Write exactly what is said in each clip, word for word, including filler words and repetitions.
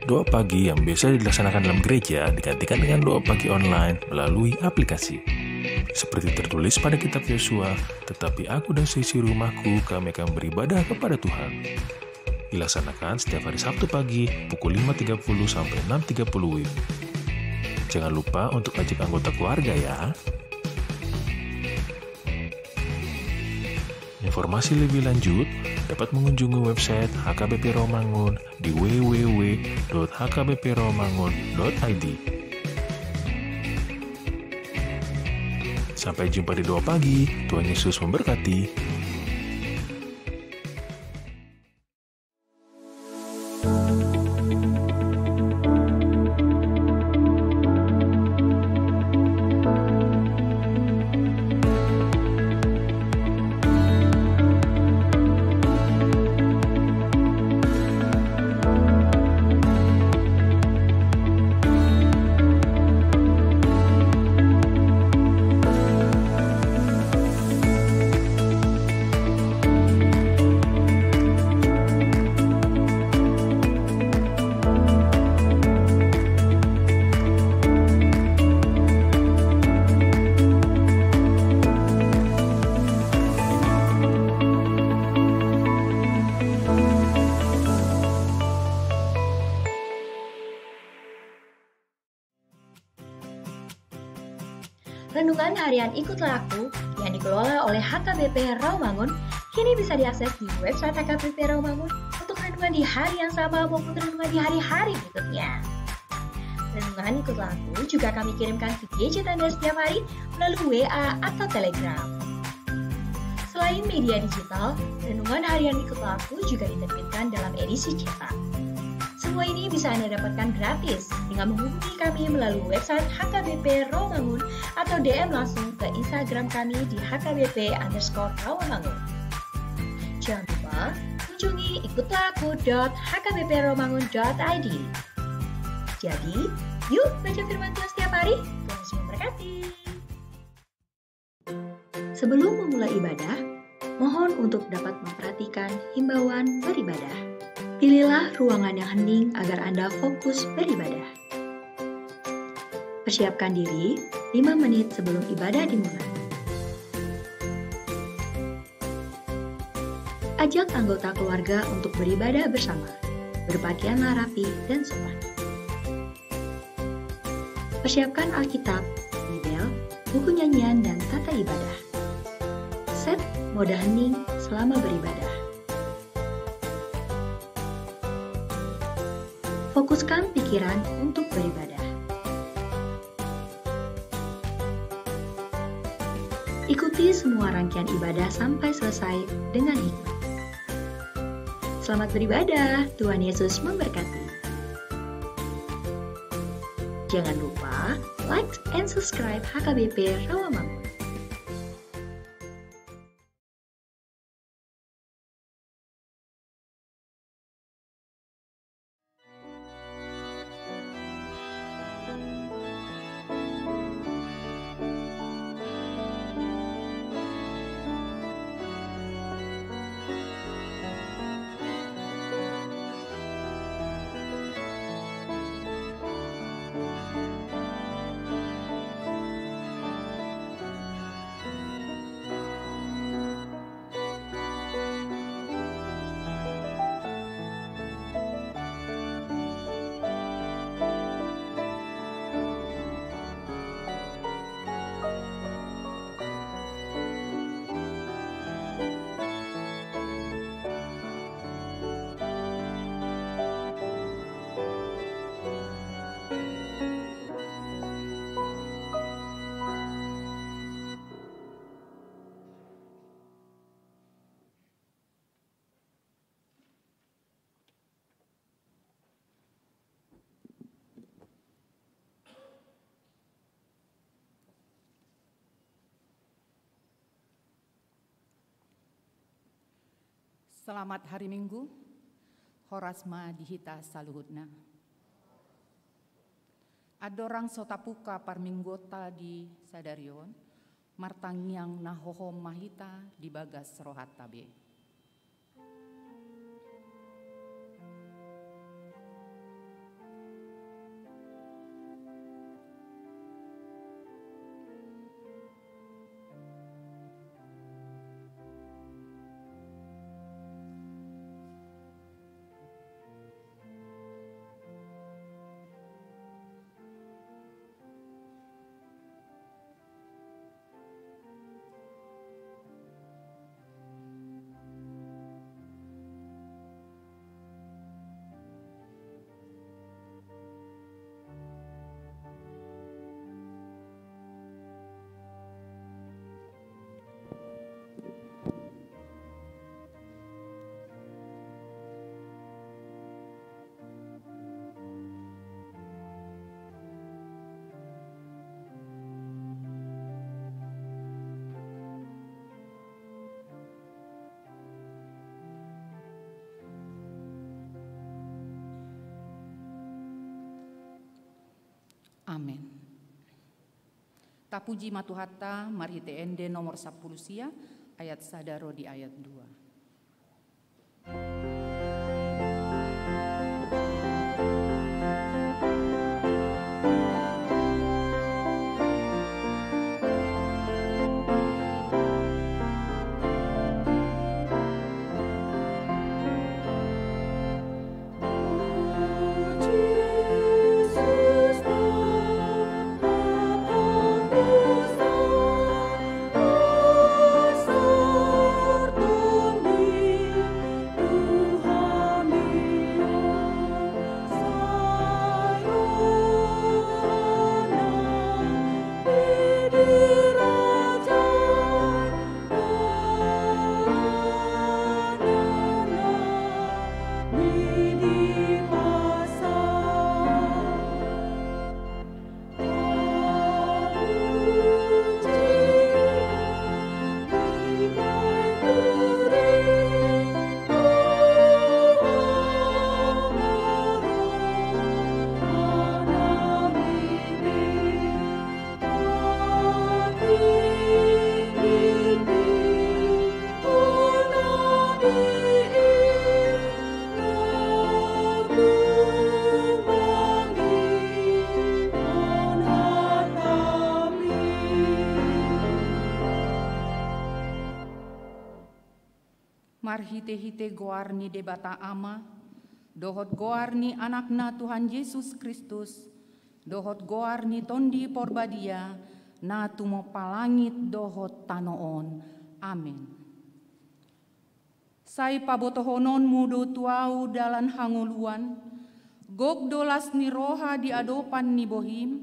Doa pagi yang biasa dilaksanakan dalam gereja digantikan dengan doa pagi online melalui aplikasi. Seperti tertulis pada kitab Yosua, "Tetapi aku dan seisi rumahku, kami akan beribadah kepada Tuhan." Dilaksanakan setiap hari Sabtu pagi pukul lima tiga puluh sampai enam tiga puluh W I B. Jangan lupa untuk ajak anggota keluarga ya. Informasi lebih lanjut dapat mengunjungi website H K B P Rawamangun di w w w dot h k b p rawamangun dot i d. Sampai jumpa di Doa Pagi. Tuhan Yesus memberkati. Renungan Harian Ikutlah Aku yang dikelola oleh H K B P Rawamangun kini bisa diakses di website H K B P Rawamangun untuk renungan di hari yang sama maupun renungan di hari-hari berikutnya. Renungan Ikutlah Aku juga kami kirimkan ke gadget Anda setiap hari melalui W A atau Telegram. Selain media digital, Renungan Harian Ikutlah Aku juga diterbitkan dalam edisi cetak. Semua ini bisa Anda dapatkan gratis dengan menghubungi kami melalui website H K B P Rawamangun atau D M langsung ke Instagram kami di H K B P underscore Rawamangun. Jangan lupa kunjungi ikutlah aku dot h k b p rawamangun dot i d. Jadi, yuk baca firman Tuhan setiap hari. Tuhan Yesus memberkati. Sebelum memulai ibadah, mohon untuk dapat memperhatikan himbauan beribadah. Pilihlah ruangan yang hening agar Anda fokus beribadah. Persiapkan diri lima menit sebelum ibadah dimulai. Ajak anggota keluarga untuk beribadah bersama. Berpakaianlah rapi dan sopan. Persiapkan Alkitab, Bibel, buku nyanyian, dan tata ibadah. Set mode hening selama beribadah. Fokuskan pikiran untuk beribadah. Ikuti semua rangkaian ibadah sampai selesai dengan hikmat. Selamat beribadah, Tuhan Yesus memberkati. Jangan lupa like and subscribe H K B P Rawamangun. Selamat hari Minggu. Horas ma di hita saluhutna. Andorang so tabuka parmingguonta di sadari on, martangiang na hohom ma hita di bagas rohanta be. Amen. Tapuji ma Tuhanta marhite ende nomor sampulu sia, ayat sada ro di ayat dua. Marhite-hite goar ni Debata Ama, dohot goar ni Anakna Tuhan Jesus Kristus, dohot goar ni Tondi Porbadia, na tumompa langit dohot tano on. Amen. Sai pabotohononmu do tu ahu dalan hangoluan, gok do las ni roha di adopan ni bohim,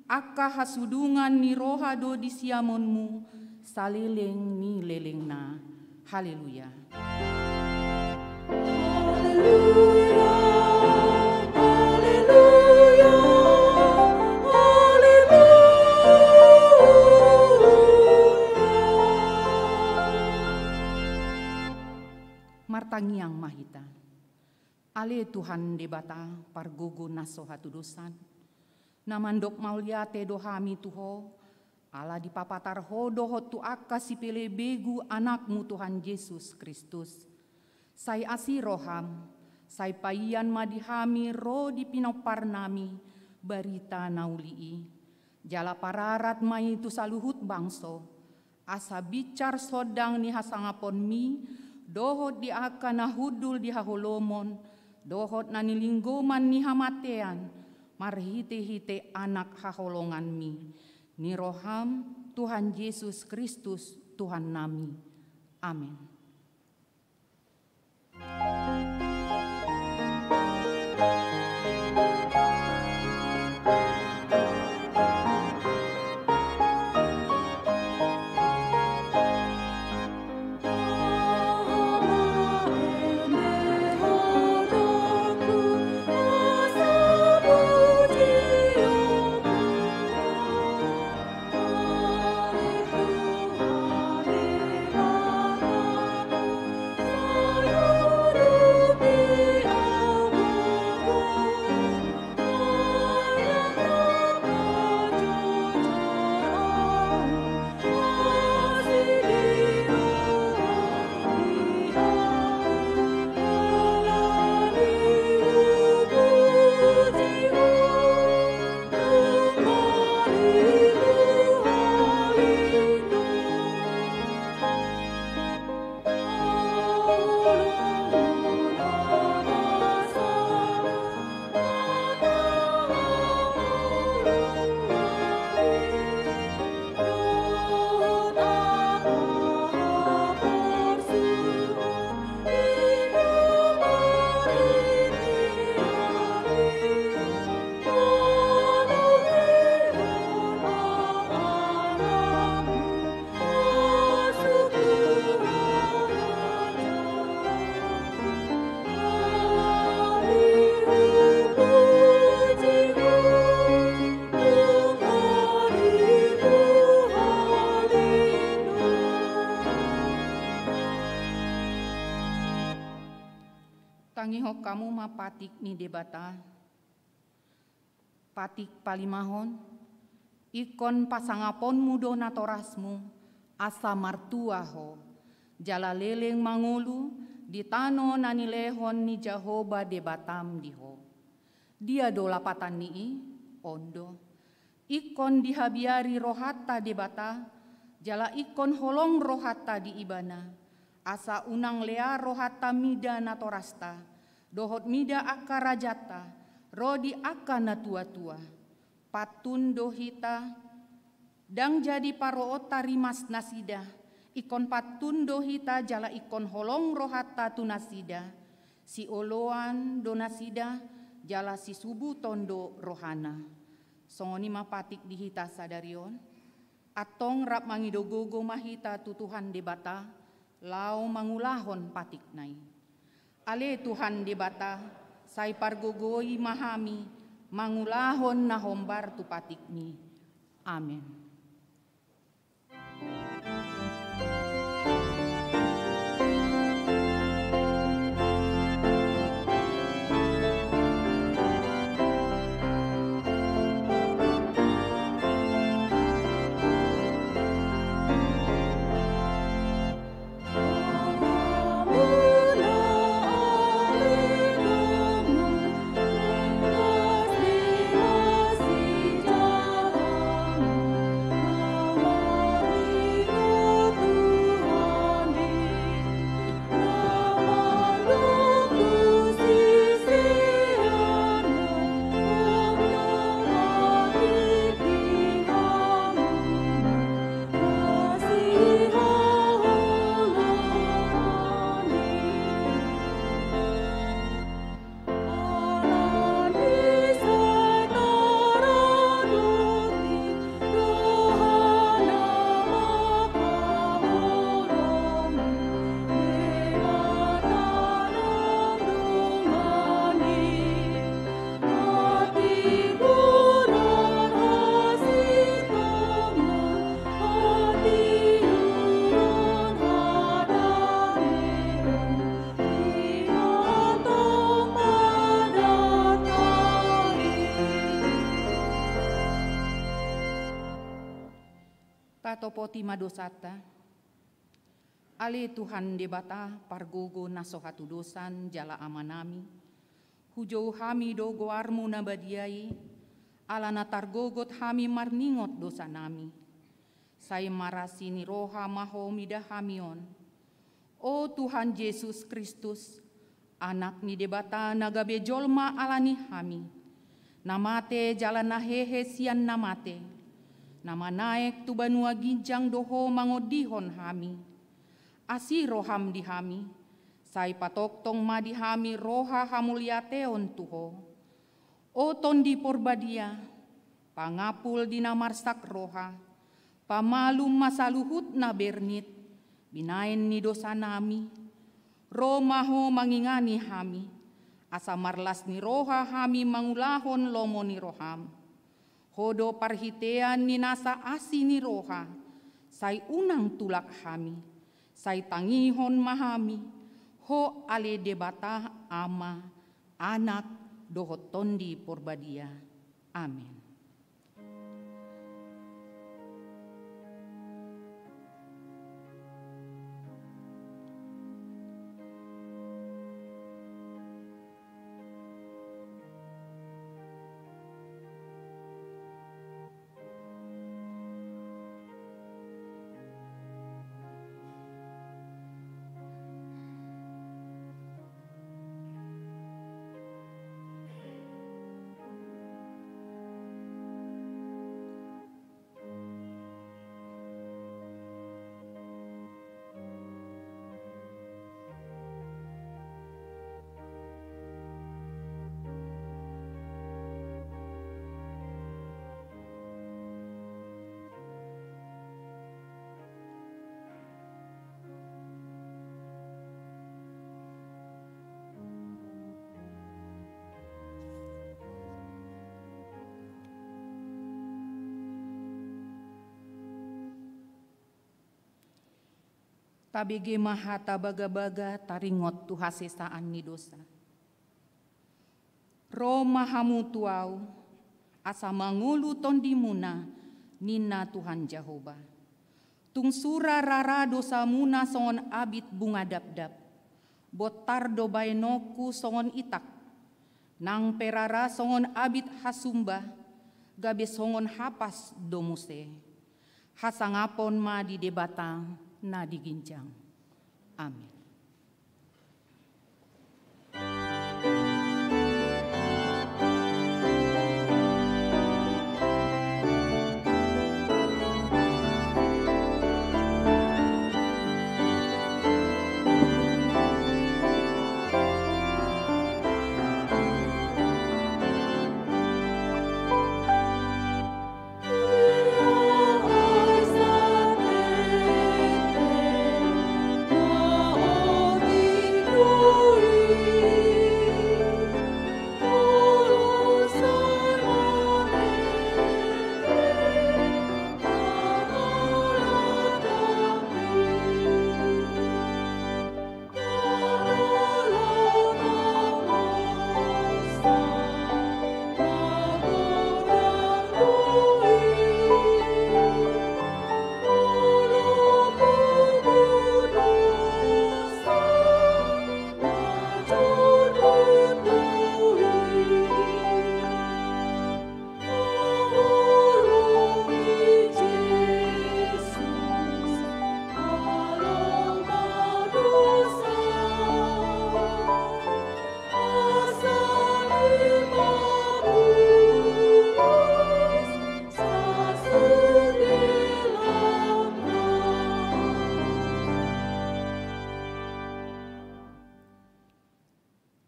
angka hasudungan ni roha do di siamunmu, saleleng ni lelengna. Haleluya. Haleluya, haleluya, haleluya. Martangiang ma hita. Ale Tuhan Debata, pargogo na so hatudosan, na mandok mauliate do hami tu Ho, ala dipapatar Ho dohot tu angka sipelebegu Anakmu Tuhan Jesus Kristus. Sai asi roham, sai paian ma di hami ro di pinomparnami barita na uli i. Jala pararat ma i tu saluhut bangso, asa binsar sondang ni hasangaponmi, dohot di angka na hundul di haholomon, dohot na nilinggoman ni hamatean, marhite-hite Anak haholonganmi, ni roham, Tuhan Jesus Kristus, Tuhannami. Amen. Tangihon hamu ma patik ni Debata. Patik palimahon. Ingkon pasangaponmu do natorasmu, asa martua ho, jala leleng mangolu di tano na nilehon ni Jahowa Debatam di ho. Dia do lapatan ni i? On do. Ingkon dihabiari rohanta Debata, jala ingkon holong rohanta di Ibana, asa unang lea rohanta mida natorasta, dohot mida angka rajanta, ro di angka natuatua. Pantun do hita, ndang jadi paroonta rimas nasida, ingkon pantun do hita jala ingkon holong rohanta tu nasida, sioloan do nasida, jala sisubuton do rohana. Songon i ma patik di hita sadari on. Antong rap mangido gogo ma hita tu Tuhan Debata, laho mangulahon patikna i. Ale Tuhan Debata, sai pargogoi ma hami mangulahon na hombar tu patikmi. Amen. Tatopoti ma dosanta. Ale Tuhan Debata, pargogo na so hatudosan jala Amanami, hujou hami do goarmu na badia i, ala na targogot hami marningot dosanami. Sai marasi ni roha ma ho mida hami on. O Tuhan Jesus Kristus, Anak ni Debata na gabe jolma ala ni hami, na mate jala na hehe sian na mate, na manaek tu banua ginjang do ho mangondihon hami. Asi roham di hami, sai patongtong ma di hami roha hamuliateon tu ho. O Tondi Porbadia, pangampul di na marsak roha, pamalum ma saluhut na bernit, binaen ni dosanami, ro ma ho mangingani hami, asa marlas ni roha hami mangulahon lomo ni roham. Ho do parhitean ni nasa asi ni roha, sai unang tulak hami, sai tangihon ma hami, ho ale Debata Ama, Anak, dohot Tondi Porbadia. Amen. Tabege ma hata bagabaga taringot tu hasesaan ni dosa. Ro ma hamu tu Ahu, asa mangolu tondimuna, ninna Tuhan Jahowa. Tung sura rara dosamuna songon abit bunga dapdap, bontar do baenonku songon itak, nang pe rara songon abit hasumba, gabe songon hapas do muse. Hasangapon ma di Debata na di ginjang. Amin.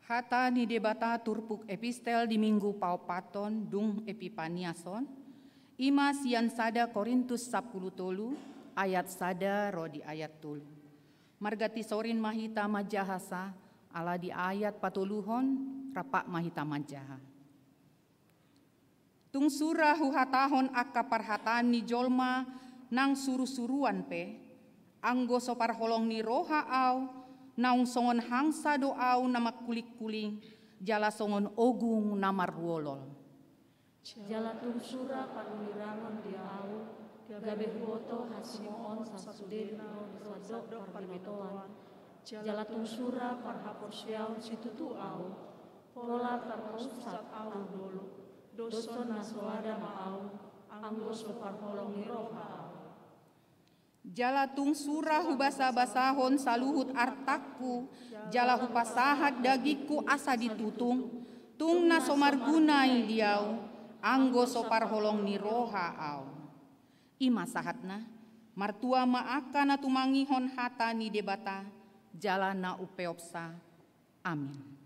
Hata ni Debata turpuk epistel di Minggu paopathon dung Epipanias on, i ma sian sada Korintus sampulu tolu ayat sada ro di ayat tolu. Marganti sorin ma hita manjahasa, ala di ayat patoluhon, rap ma hita manjaha. Tung sura huhatahon angka parhataan ni jolma nang surusuruan pe, anggo so parholong ni roha au, naung songon hangsa do au na mangkulingkuling, jala songon ogung na marruolol. Jala tung sura panuhirangon di au, gabe huboto hasimoon sasudena on sandok parbinotoan, jala tung sura parhaporseaon situtu au, pola tarpausat au dolok, doshon na soada ma au, anggo so parholong ni roha au. Jala tung sura hubasabasahon saluhut artangku, jala hupasahat dagingku asa ditutung, tung na so marguna i di au, anggo so parholong ni roha au. I ma sahatna, martua ma angka na tumangihon hata ni Debata, jala na umpeopsa. Amin.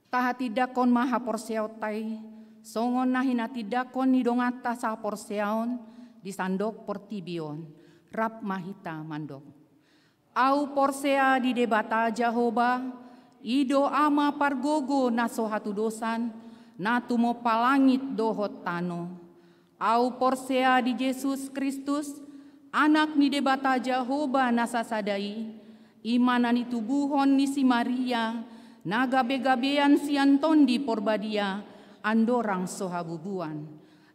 Tahatindangkon ma haporseaonta i, songon na hinatindangkon ni donganta sahaporseaon di sandok portibi on, rap ma hita mandok. Au porsea di Debata Jahowa, i do Ama pargogo na so hatudosan, na tumompa langit dohot tano. Au porsea di Jesus Kristus, Anak ni Debata Jahowa na sasada i, i ma na nitubuhon ni si Maria, na gabegabean sian Tondi Porbadia, andorang so habubuan.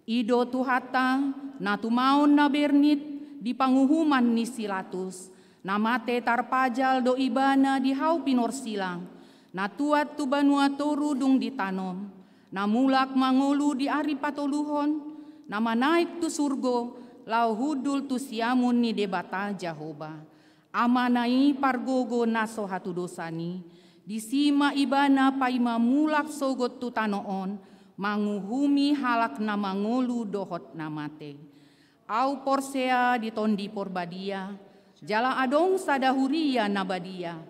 I do Tuhanta, na tumaon na bernit, Di panguhuman ni si Latus, na mate tarpajal do ibana di hau pinorsilang, na tuat tu banua toru dung ditanom, na mulak mangolu di ari patoluhon, na manaek tu surgo, laho hundul tu siamun ni Debata Jahowa. Amana i pargogo na so hatudosan i, disi ma ibana paima mulak sogot tu tano on, manguhumi halak na mangolu dohot na mate. Au porsea di Tondi Porbadia, jala adong sada huria na badia,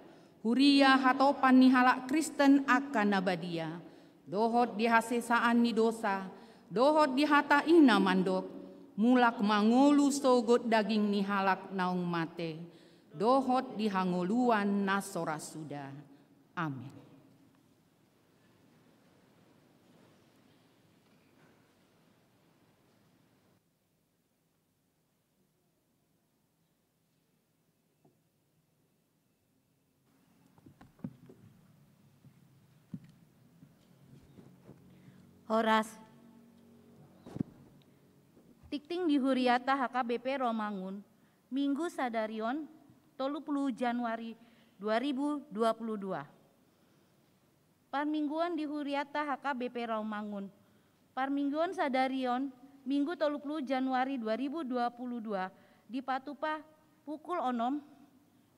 huria hatopan ni halak Kristen angka na badia, dohot di hasesaan ni dosa, dohot di hata i na mandok, mulak mangolu sogot daging ni halak naung mate, dohot di hangoluan na so ra suda. Amin. Horas. Tingting di huriata H K B P Rawamangun, Minggu sadari on, tolu pulu Januari dua ribu dua pulu dua. Parmingguon di huriata H K B P Rawamangun. Parmingguon sadari on, Minggu tolu pulu Januari dua ribu dua pulu dua, dipatupa pukul onom,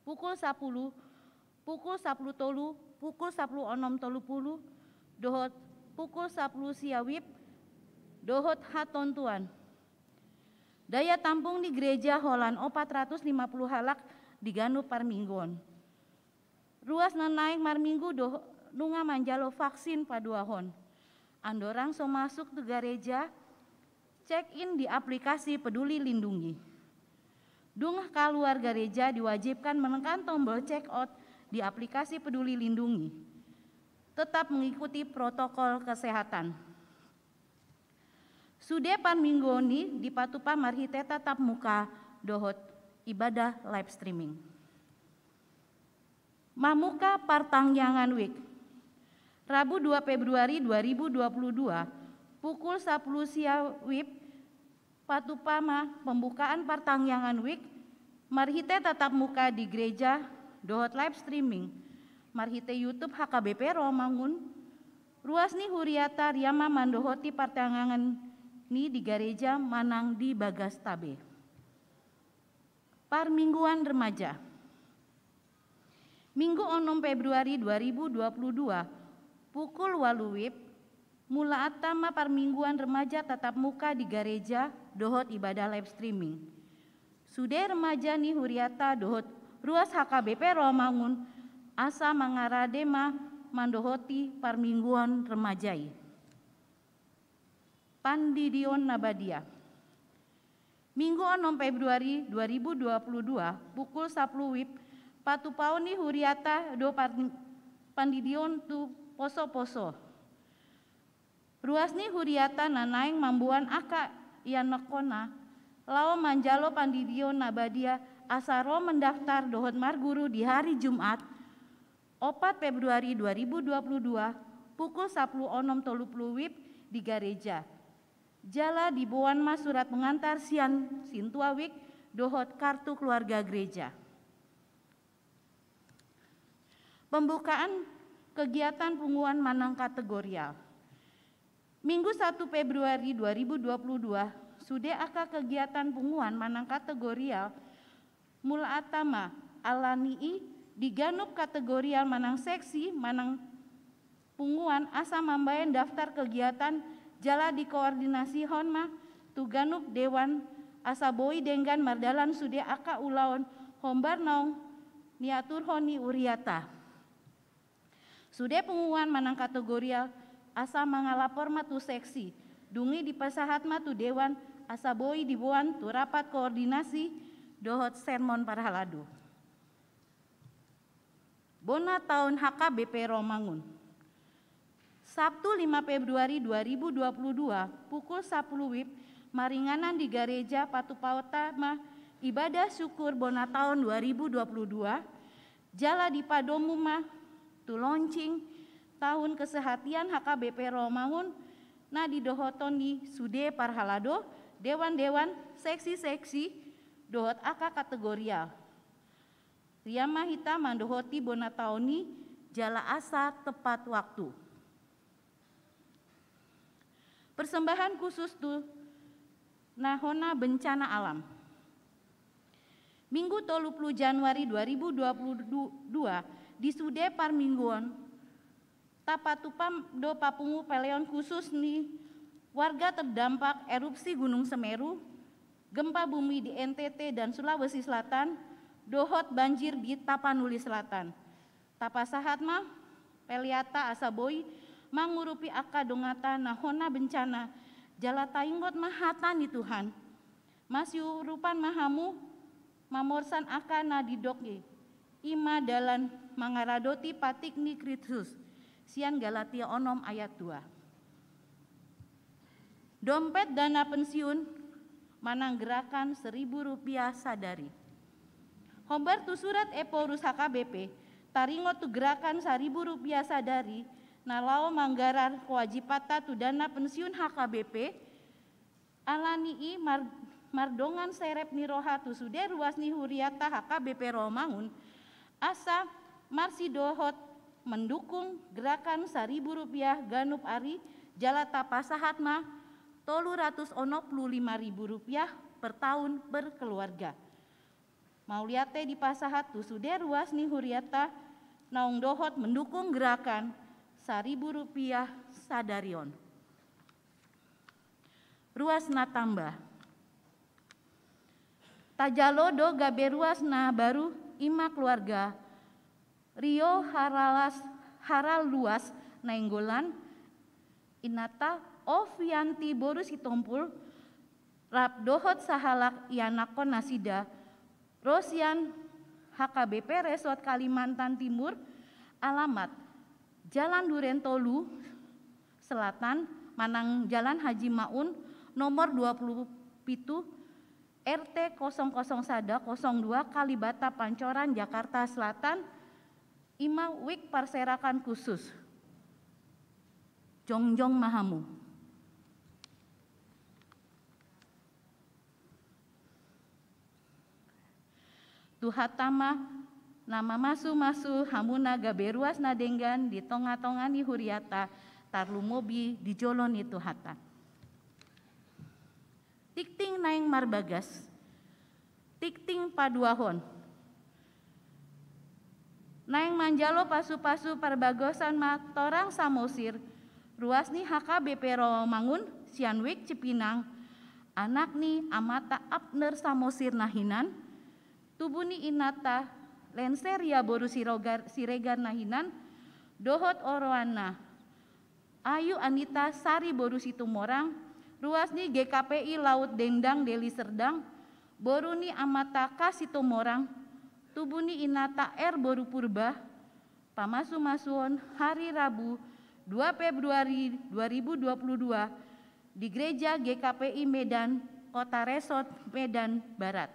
pukul sapulu, pukul sapulu tolu, pukul sapulu onom tolu pulu, dohot pukul sapulu sia WIB, dohot hatontuan. Daya tampung ni gereja holan opat ratus lima pulu halak di ganup parmingguon. Ruas na naeng marminggu do nunga manjalo vaksin paduahon. Andorang so masuk tu gareja, check in di aplikasi Peduli Lindungi. Dung kaluar gareja diwajibkan menekan tombol check out di aplikasi Peduli Lindungi. Tetap mengikuti protokol kesehatan. Sude parmingguon i dipatupa marhite tatap muka dohot ibadah live streaming. Mamuka partangiangan WIB. Rabu dua Februari dua ribu dua puluh dua, pukul sapulu sia WIB, patupa ma pembukaan partangiangan WIB marhite tatap muka di gereja dohot live streaming marhite YouTube H K B P Rawamangun. Ruas ni huriata riama mandohoti partangiangan i di gareja manang di bagas tabe. Parmingguan remaja. Minggu onom Februari dua ribu dua puluh dua, pukul walu WIB, mulaanta ma parmingguan remaja tatap muka di gareja dohot ibadah live streaming. Sude remaja ni huriata dohot ruas H K B P Rawamangun asa mangarade ma mandohoti parmingguan remaja i. Pandidion na badia. Minggu onom Februari dua ribu dua puluh dua, pukul sapulu WIB, patupaon ni huriata do par-, pandidion tu poso-poso. Ruas ni huriata na naeng mamboan angka ianakhonna laho manjalo pandidion na badia asa ro mendaftar dohot marguru di hari Jumat, opat Februari dua ribu dua puluh dua, pukul sapulu onom tolu pulu WIB di gareja. Jala diboan ma surat pengantar sian sintua WIB dohot kartu keluarga gereja. Pembukaan kegiatan punguan manang kategorial. Minggu satu Februari dua ribu dua puluh dua, sude angka kegiatan punguan manang kategorial. Mulaanta ma, alani i di ganup kategorial manang seksi manang punguan asa mambaen daftar kegiatan jala dikoordinasihon ma tu ganup dewan asa boi denggan mardalan sude angka ulaon hombar naung niaturhon ni huriata. Sude punguan manang kategorial asa mangalapor ma tu seksi, dung i dipasahat ma tu dewan asa boi diboan tu rapat koordinasi dohot sermon parhalado. Bona taon H K B P Rawamangun. Sabtu lima Februari dua ribu dua puluh dua, pukul sapulu WIB, maringanan di gareja patupaonta ma ibadah syukur bona taon dua ribu dua puluh dua, jala dipadomu ma tu launching tahun kesehatian H K B P Rawamangun na didohoton ni sude parhalado, dewan-dewan, seksi-seksi, dohot angka kategorial. Rian ma hita mandohoti bona taon i jala asa tepat waktu. Persembahan khusus tu na hona bencana alam. Minggu tolu pulu Januari dua ribu dua pulu dua, di sude parmingguon, tapatupa do papungu peleon khusus ni warga terdampak erupsi Gunung Semeru, gempa bumi di N T T dan Sulawesi Selatan, dohot banjir di Tapanuli Selatan. Tapasahat ma peleanta asa boi mangurupi angka donganta na hona bencana, jala taingot ma hata ni Tuhan. Masiurupan ma hamu mamorsan angka na didok i, i ma dalan mangaradoti patik ni Kristus, sian Galatia onom ayat dua. Dompet dana pensiun manang gerakan seribu rupiah sadari. Hombar tu surat Ephorus H K B P, taringot tu gerakan saribu rupiah sadari, na laho manggarar kewajibanta tu dana pensiun H K B P, ala ni i mar-, mardongan serep ni roha tu sude ruas ni hurianta H K B P Rawamangun, asa marsidohot mendukung gerakan saribu rupiah ganup ari, jala tapasahat ma tolu ratus onom pulu lima ribu rupiah per tahun per keluarga. Mauliate dipasahat tu sude ruas ni hurianta naung dohot mendukung gerakan saribu rupiah sadari on. Ruas na tamba. Tajalo do gabe ruas na baru, i ma keluarga Rio Haralas, Haraluas Nainggolan, inanta Ovianti boru Sitompul, rap dohot sahalak ianakhon nasida, ro sian H K B P Resort Kalimantan Timur, alamat Jalan Duren Tolu Selatan, manang Jalan Haji Maun, nomor dua pulu pitu, R T kosong kosong sada kosong dua, Kalibata Pancoran, Jakarta Selatan, i ma wijk parserakan khusus. Jongjong ma hamu. Tuhanta ma na mamasumasu hamuna gabe ruas na denggan di tongatonga ni hurianta, tarlumobi di jolo ni Tuhanta. Tingting naeng marbagas, tingting paduahon. Naeng manjalo pasupasu parbagasan ma torang Samosir, ruas ni H K B P Rawamangun, sian wijk Cipinang, anak ni amanta Abner Samosir na hinan, tubu ni inanta Lenseria boru Sirogar-, Siregar na hinan, dohot oroanna Ayu Anita Sari boru Situmorang, ruas ni G K P I Laut Dendang Deli Serdang, boru ni amanta K Situmorang, tubu ni inanta R boru Purba. Pamasumasuon hari Rabu dua Februari dua ribu dua puluh dua di Gereja G K P I Medan, Kota Resort Medan Barat.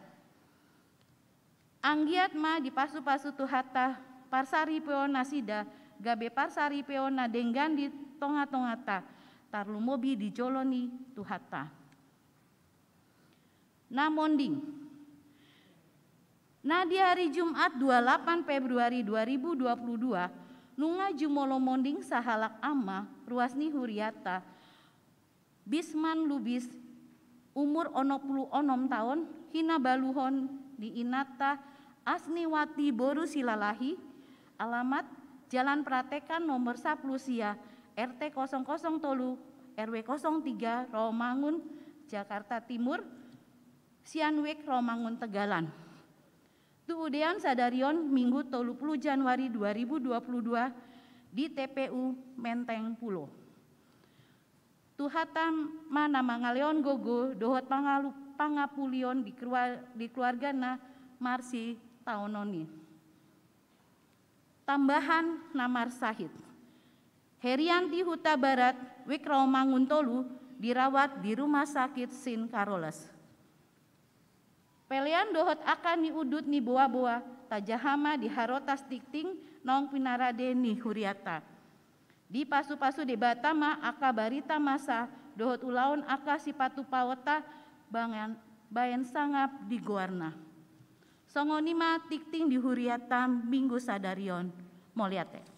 Anggiat ma dipasupasu Tuhanta parsaripeon nasida, gabe parsaripeon na denggan di tongatonganta, tarlumobi di jolo ni Tuhanta. Na monding. Na di hari Jumat dua lapan Februari dua ribu dua puluh dua, nunga jumolo monding sahalak ama ruas ni hurianta, Bisman Lubis, umur onom pulu onom taon, hinabaluhon ni inanta Asniwati boru Silalahi, alamat Jalan Pratekan nomor sapulu sia, R T kosong kosong tolu, R W kosong tiga, Rawamangun, Jakarta Timur, sian wijk Rawamangun Tegalan. Tu udean sadari on, Minggu tolu pulu Januari dua ribu dua puluh dua, di T P U Menteng Pulo. Tuhanta ma na mangalehon gogo dohot pangalu-, pangapulion di kelua-, di keluargana marsitaonon i. Tambahan na marsahit. Herianti Hutabarat, wijk Rawamangun tolu, dirawat di Rumah Sakit Saint Carolus. Pelean dohot angka ni udut ni boaboa, tajaha ma di harotas tingting naung pinarade ni hurianta. Dipasupasu Debata ma angka barita masa dohot ulaon angka sipatupaonta, bahen, baen sangap di goarna. Songon i ma tingting di hurianta Minggu sadari on. Mauliate.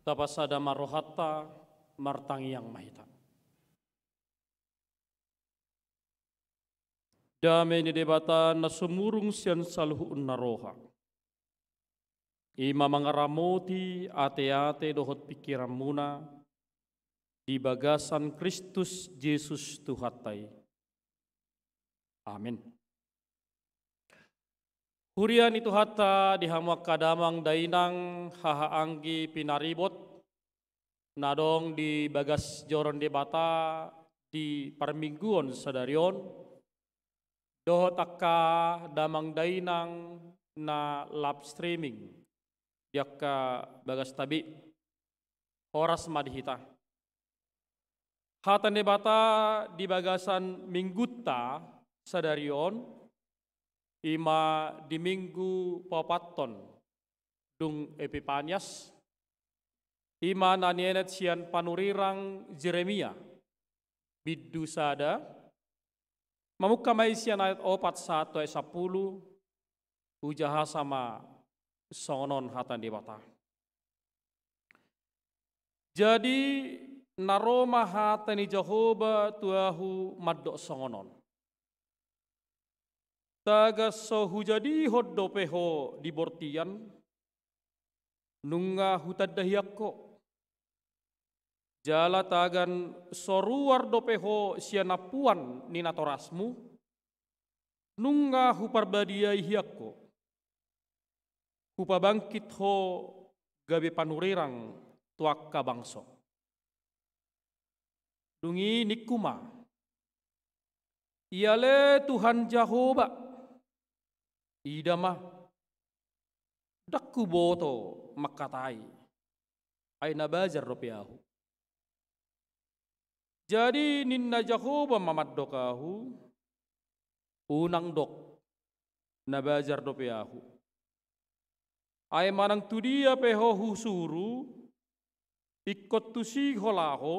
Tapasada ma rohanta, martangiang ma hita. Dame ni Debata na sumurung sian saluhutna roha, i ma mangaramoti ateate dohot pingkiranmuna di bagasan Kristus Jesus Tuhanta i. Amen. Huria ni Tuhanta, di hamu angka damang dainang, haha anggi pinaribot na adong di bagas joro ni Debata di parmingguon sadari on, dohot angka damang dainang na live streaming di angka bagasta be. Horas ma di hita. Hata ni Debata di bagasan minggunta sadari on, i ma di minggu paopathon dung Epipanias, i ma na nienet sian panurirang Jeremia, bindu sada, mamungka ma i sian ayat opat sahat tu ayat sampulu, hujahasa ma songon on hata ni Debata. Jadi, na ro ma hata ni Jahowa tu ahu mandok songon on: Tagan so hujadihon dope ho di bortian, nunga hutanda hian ho. Jala tagan so ruar dope ho sian ampuan ni natorasmu, nunga huparbadiai hian ho. Hupabangkit ho gabe panurirang tu angka bangso. Dung i ningku ma: Ia ale Tuhan Jahowa, ida ma, ndang huboto mangkatai, ai na bajar dope ahu. Jadi ninna Jahowa ma mandok ahu: Unang dok, na bajar dope ahu. Ai manang tudia pe ho husuru, ingkon tusi ho laho,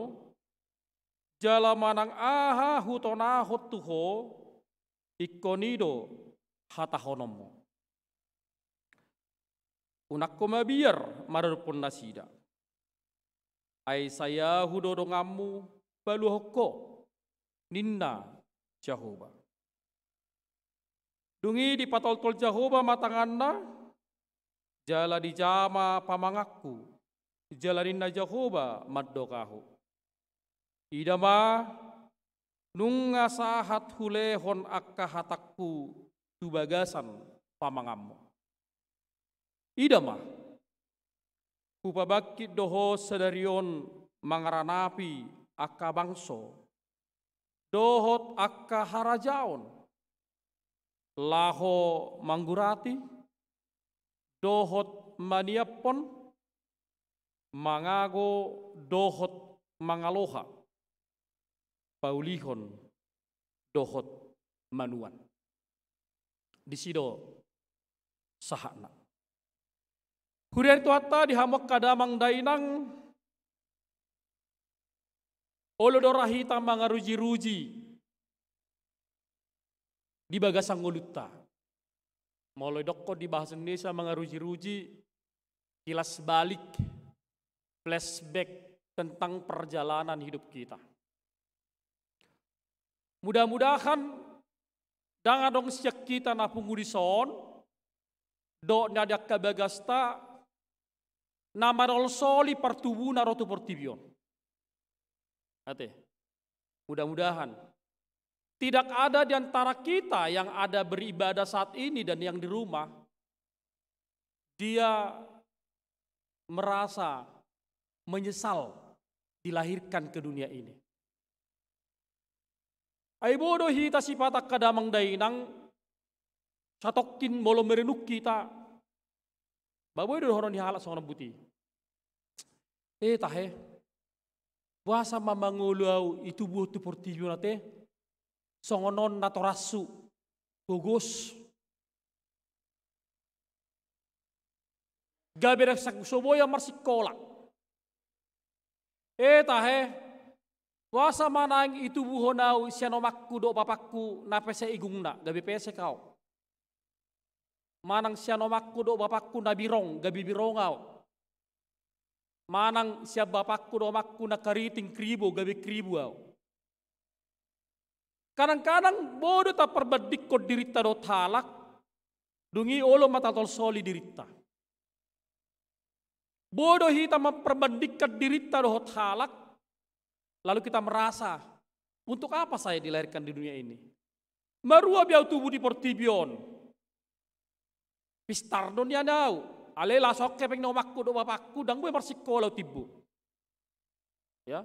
jala manang aha hutonahon tu ho, ingkon i do hatahononmu. Unang ho mabiar maradophon nasida. Ai sai ahu do donganmu, paluahon ho, ninna Jahowa. Dung i dipatoltol Jahowa ma tanganna, jala dijama pamanganku, jala ninna Jahowa mandok ahu: Ida ma, nunga sahat hulehon angka hatangku tu bagasan pamanganmu. Ida ma, hupabangkit do ho sadari on mangaranapi angka bangso dohot angka harajaon, laho manggurati dohot maniaphon, mangago dohot mangaloha, paulihon dohot manuan. Disi do sahatna. Huria ni Tuhanta, di hamu angka damang dainang, olo do ra hita mangarujiruji di bagasan ngolunta. Molo didokkon di bahasa Indonesia mangarujiruji, kilas balik, flashback tentang perjalanan hidup kita. Mudah-mudahan ndang adong sian hita na pungu dison dohot na di angka bagasta na manolsoli partubuna ro tu portibi on. Ate. Mudah-mudahan tidak ada di antara kita yang ada beribadah saat ini dan yang di rumah, dia merasa menyesal dilahirkan ke dunia ini. Ai boi do hita sipata angka damang dainang, satongkin molo merenung hita, ba boi do dohonon ni halak songon on, buti. Eh, tahe. Boasa ma mangolu ahu ditubuhon tu portibi on, ate? Songon on natorashu, gogos. Gabe rasa so boi ahu marsikola. Eh, tahe. Boasa ma naeng ditubuhon ahu sian omakku dohot bapakku na pese igungna, gabe pesek ahu. Manang sian omakku dohot bapakku na birong, gabe birong ahu. Manang sian bapakku dohot omakku na kariting, kribo, gabe kribo ahu. Kadang-kadang boi do taparbandingkon dirinta dohot halak, dung i olo ma tatolsoli dirinta. Boi do hita memperbandingkan dirinta dohot halak, lalu kita merasa, untuk apa saya dilahirkan di dunia ini? Marua be ahu tubu di portibi on? Pistar do nian ahu. Alai laos songon hepeng ni omakku dohot bapakku, ndang boi marsikola ahu timbo. Ya.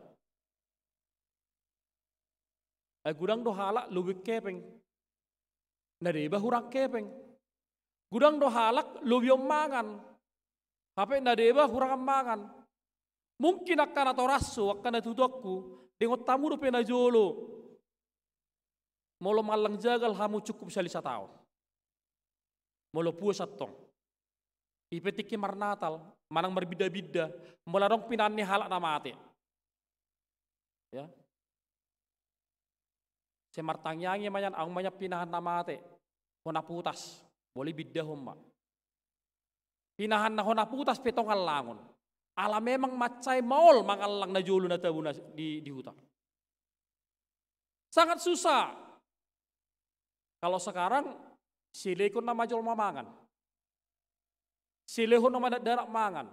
Ai godang do halak lobi hepeng. Na deba hurang hepeng. Godang do halak lobi on mangan. Hape na deba hurang mangan. Mungkin angka natorashu, angka natuatuangku, diingot hamu dope najolo. Molo mangallang jagal hamu cukup sahali sataon. Molo puas antong. I pe tingki marnatal, manang marbinda-binda, molo adong pinahan ni halak na mate. Ya. Sai martangiangi ma nian, adong ma nian pinahan na mate. Hona putas, molo i bindahon ma. Pinahan na hona putas pe tong allangon. Ala memang mansai maol mangallang najolo na tabo na di, di huta. Sangat susah. Kalau sekarang, silehon nama jolma mangan. Silehon nama dakdanak mangan.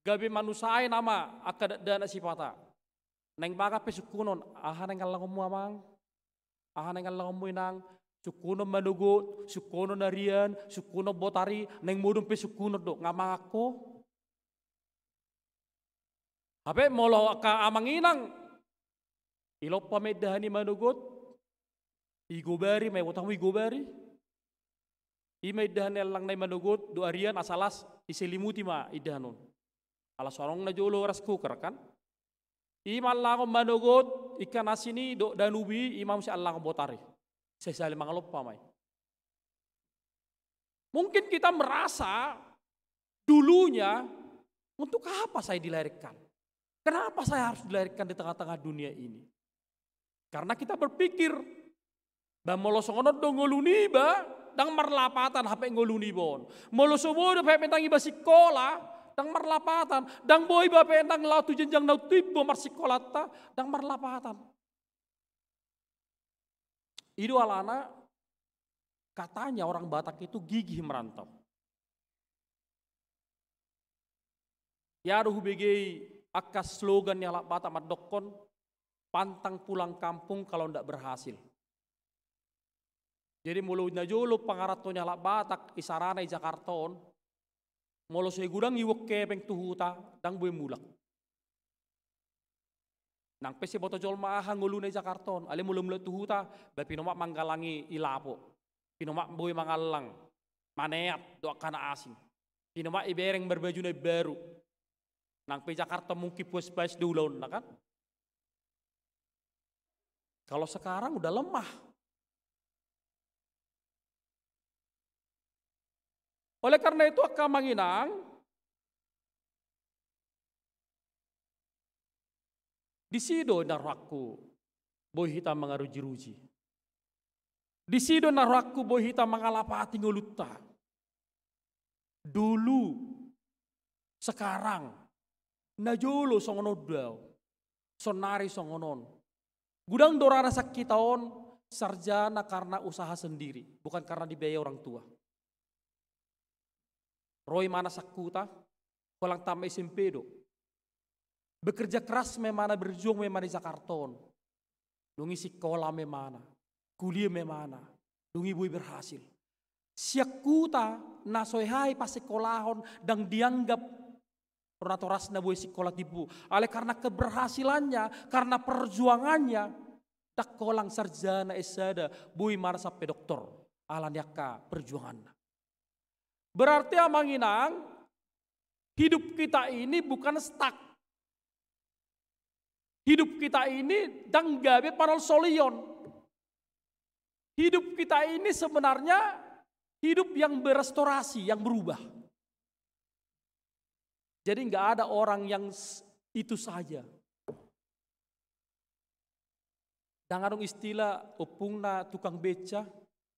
Gabe manusai nama angka dakdanak sipata. Naeng mangan pe sungkunon, aha naeng allangonmu amang? Aha naeng allangonmu inang? Sungkunon manogot, sungkunon arian, sungkunon botari, naeng modom pe sungkunon do, nga mangan ho. Hape molo angka amang inang, ilompa ma indahan i manogot, igobari ma, iboto hamu igobari. I ma indahan ni allang na i manogot, dohot arian asa las, iselimuti ma indahan on. Ala so adong najolo rice cooker kan. I ma allangon manogot, ikan asin i, dohot danubi, i ma muse allangon botari. Sai sahali mangalompa ma i. Mungkin kita merasa dulunya, untuk apa saya dilahirkan? Kenapa saya harus dilahirkan di tengah-tengah dunia ini? Karena kita berpikir, ba molo songon on do ngolu niba, ndang marlapatan hape ngolu niba on. Molo so boi do hape ndang iba sikola, ndang marlapatan. Ndang boi bape nang laho tu jenjang na umtimbo marsikolanta, ndang marlapatan. I do alana katanya orang Batak itu gigih merantau. Ia do hubegei angka slogan ni halak Batak mandokkon, "Pantang pulang kampung kalau ndak berhasil." Jadi molo najolo pangaranto ni halak Batak, isarana i Jakarta on, molo sai godang iuhon hepeng tu huta, ndang boi mulak. Nang pe sai diboto jolma aha ngoluna i Jakarta on, alai molo mulak tu huta, ba pinomat manggalangi i lapo, pinomat boi mangallang, maneat dohot angka na asing, pinomat ibereng marbaju na imbaru. Nang pe Jakarta mungkin puas-puas do ulaonna, kan? Kalau sekarang udah lemah. Oleh karena itu, angka amang inang, disi do na rohangku boi hita mangaruji-ruji. Disi do na rohangku boi hita mangalapati ngolunta. Dulu, sekarang, najolo songon on do ahu, sonari songon on. Godang do rasa hita on sarjana karena usaha sendiri, bukan karena dibiayai orang tua. Ro imana sangkuta, holan tamat S M P do. Bekerja keras ma imana, berjuang ma imana di Jakarta on. Dung i sikola ma imana, kuliah ma imana, dung i boi berhasil. Sian huta na so hea i pasikolahon, ndang dianggap natorasna boi sikola timbo. Alai karena keberhasilannya, karena perjuangannya, ndang holan sarjana S sada, boi imana sampe doktor, ala ni angka perjuanganna. Berarti amang inang, hidup kita ini bukan stuck. Hidup kita ini ndang gabe panolsolion. Hidup kita ini sebenarnya hidup yang berestorasi, yang berubah. Jadi nggak ada orang yang s-, itu saja. Ndang adong istilah ompungna tukang beca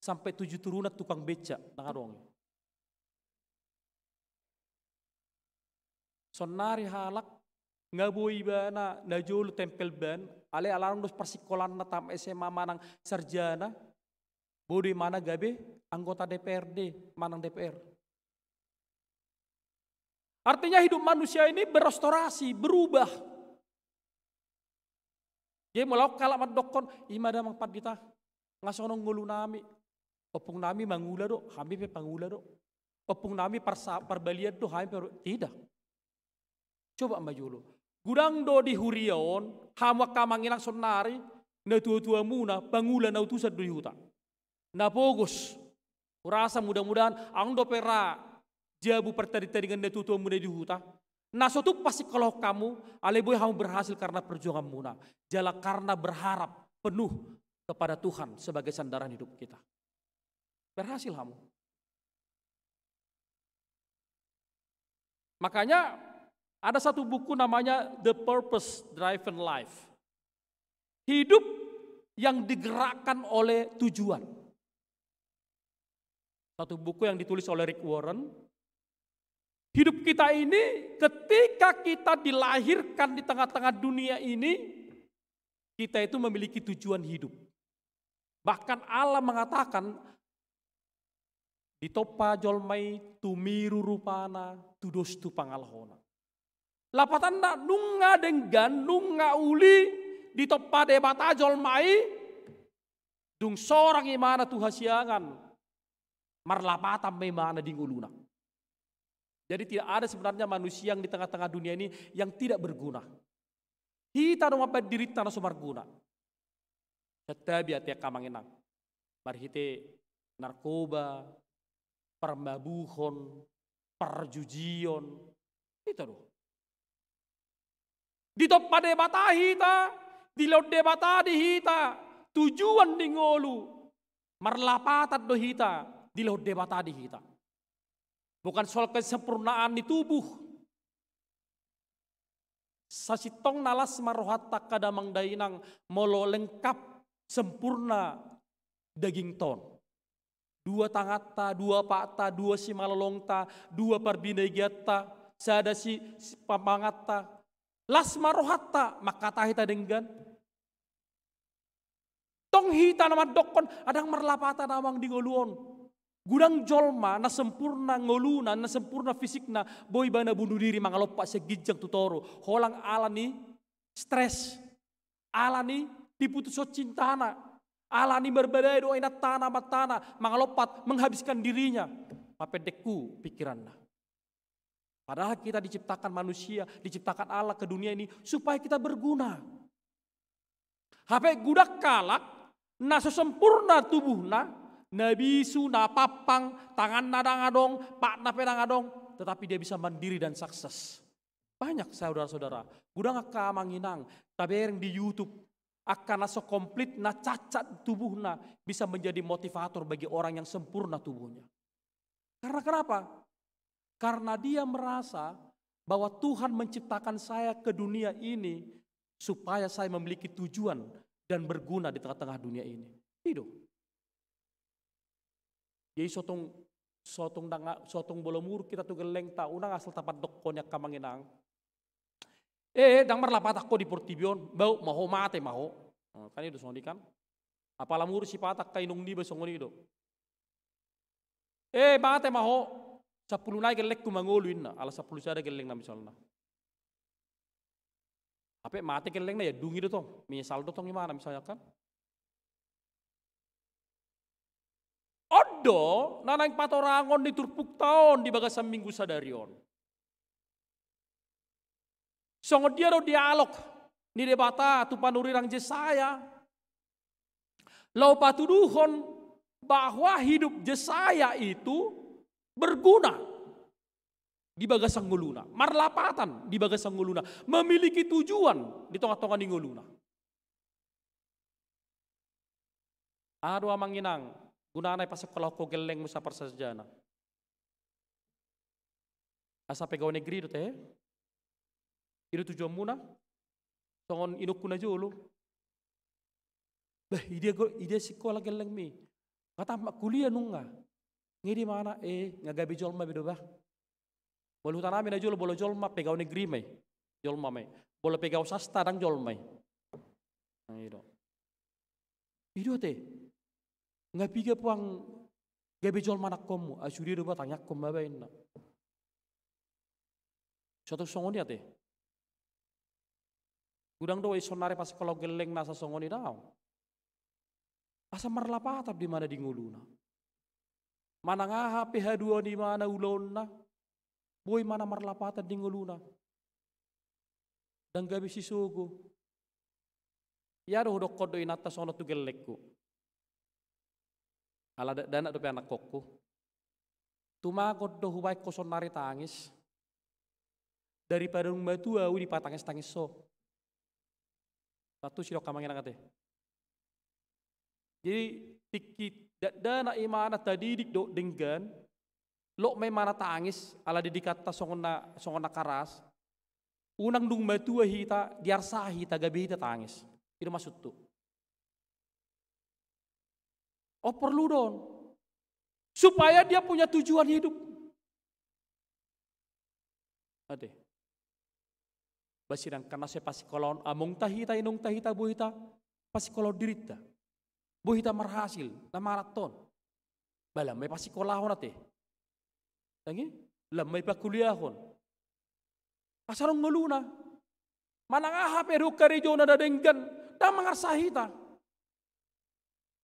sampai tujuh turunan tukang beca, ndang adong. Sonari halak nga boi ibana najolo tempel ban, alai ala adong do parsikolanna tamat S M A manang sarjana, boi do imana gabe anggota D P R D manang D P R. Artinya hidup manusia ini berestorasi, berubah. Jadi molo adong halak mandokkon, "I ma da amang pandita, nga songon on ngolunami. Ompungnami mangula do, hami pe pangula do. Ompungnami parsa-, parbalian do, hami pe par-," tidak. Coba ma jolo. Godang do di huria on, hamu angka amang inang sonari, natuatuamuna, pangula na utusan do di huta. Na pogos. Hurasa mudah-mudahan adong dope ra jabu partading-tadingan natuatuamuna di huta. Na so tung pasikolahon hamu, alai boi hamu berhasil karena perjuanganmuna. Jala karena berharap penuh kepada Tuhan sebagai sandaran hidup kita. Berhasil hamu. Makanya ada satu buku namanya The Purpose Driven Life. Hidup yang digerakkan oleh tujuan. Satu buku yang ditulis oleh Rick Warren. Hidup kita ini, ketika kita dilahirkan di tengah-tengah dunia ini, kita itu memiliki tujuan hidup. Bahkan Allah mengatakan, "Ditompa jolma i tumiru rupana, tudos tu pangalahona." Lapatanna, nunga denggan, nunga uli, ditompa Debata jolma i, dung sorang imana tu hasiangan, marlapatan ma imana di ngoluna. Jadi tidak ada sebenarnya manusia yang di tengah-tengah dunia ini yang tidak berguna. Hita do mambaen dirinta na so marguna. Santabi ate angka amang inang. Marhite narkoba, parmabuhon, parjujion. Hita do. Ditompa Debata hita, dilehon Debata di hita tujuan di ngolu. Marlapatan do hita dilehon Debata di hita. Bukan soal kesempurnaan di tubuh. Sasintongna las ma rohanta angka damang dainang molo lengkap sempurna dagingta on. Dua tanganta, dua patta, dua simalolongta, dua parbinagianta, sada si, si pamanganta, las ma rohanta mangkatai hita denggan. Tong hita na mandokkon, ndang marlapatan amang di ngolu on. Godang jolma na sempurna ngoluna, na sempurna fisikna, boi ibana bunuh diri mangalompat sian ginjang tu toru. Holan ala ni stres, ala ni diputushon cintana, ala ni marbadai do inantana, amantana, mangalompat, menghabiskan dirinya. Mapendekhu pikiranna. Padahal kita diciptakan manusia, diciptakan Allah ke dunia ini supaya kita berguna. Hape godang halak na so sempurna tubuhna, na bisu, na pampang, tanganna ndang adong, patna pe ndang adong, tetapi dia bisa mandiri dan sukses. Banyak saudara-saudara, godang angka amang inang, tabereng di YouTube, angka na so komplit, na cacat tubuhna, bisa menjadi motivator bagi orang yang sempurna tubuhnya. Karena kenapa? Karena dia merasa bahwa Tuhan menciptakan saya ke dunia ini supaya saya memiliki tujuan dan berguna di tengah-tengah dunia ini. I do. Jadi so tung, so tung ndang, so tung molo muruk hita tu gellengta, unang asal tapandokkon i angka amang inang. Eh, ndang marlapatan ho di portibi on, bauk ma ho, mate ma ho. Nah, kan i do songon i kan. Apala muruk sipata angka inong niba songon i do. Eh, mate ma ho, sampulu nai gellengku mangolu inna, ala sampulu sada gellengna misalna. Hape mate gellengna, iandungi do tong, misal do tong imana misalna kan. On do na naeng patorangon ni turpukta on di bagasan minggu sadari on. Songon dia do dialog ni Debata tu panurirang Jesaya, laho patuduhon bahwa hidup Jesaya itu berguna di bagasan ngoluna, marlapatan di bagasan ngoluna, memiliki tujuan di tonga-tonga ni ngoluna. Aha do amang inang gunana i pasikkolahon ho gellengmu saparsarjana? Asa pegawai negeri do te? I do tujuanmuna? Songon inongku na jolo. Bah, i dia go, i dia sikola gellengmi? Nga tamat kuliah nunga. Nga i dia imana, eh, nga gabe jolma be do bah. Molo hutanami na jolo, molo jolma pegawai negeri ma i. Jolma ma i. Molo pegawai sasta ndang jolma i. Nah, i do. I do ate. Nga piga puang gabe jolma anakkonmu? Ah, sude do bah, tangiangkon ma bah inna. So tung songon i ate. Godang do i saonari pasikkolahon gellengna asa songon i, daong. Asa marlapatan do imana di ngoluna. Manang aha pe haduan imana ulaonna, boi imana marlapatan di ngoluna. Ndang gabe sisogo. Ia do hudokkon do inanta songon on tu gellengku. Ala dakdanak dope anakkonku. Tumagon do hubaen ho saonari tangis. Daripada dung matua ahu dipatangis-tangis ho. Tantu sidok amang inang ate. Jadi tingki dakdanak imana tadidik dohot denggan, lot ma imana tangis ala didikanta songon na, songon na karas. Unang dung matua hita, diarsahi hita gabe hita tangis. I do maksudhu. Oh, perlu do on. Supaya dia punya tujuan hidup. Ate. Bah, sedangkan na sai pasikkolahon amongta hita, inongta hita, bohita pasikkolahon dirinta. Bohita marhasil, na manat on. Bah, lam ma i pasikkolahon ate. Tangi? Lam ma i pakuliahon. Asa adong ngoluna. Manang aha pe do karejona na denggan, ndang mangarsahi hita.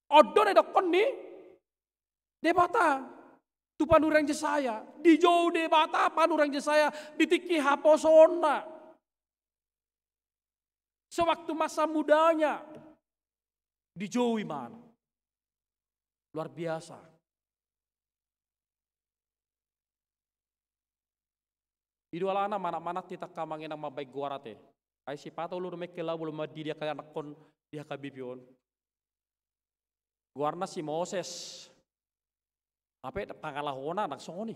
On do na didokkon ni Debata tu panurirang Jesaya. Dijou Debata panurirang Jesaya di tingki haposoonna. Sewaktu masa mudanya dijou imana. Luar biasa. I do alana manat-manat hita angka amang inang mambaen goar ate. Ai sipata olo do mengke laho molo mandidi angka anakkon di H K B P on. Goarna si Moses. Hape pangalahona ndang songon i.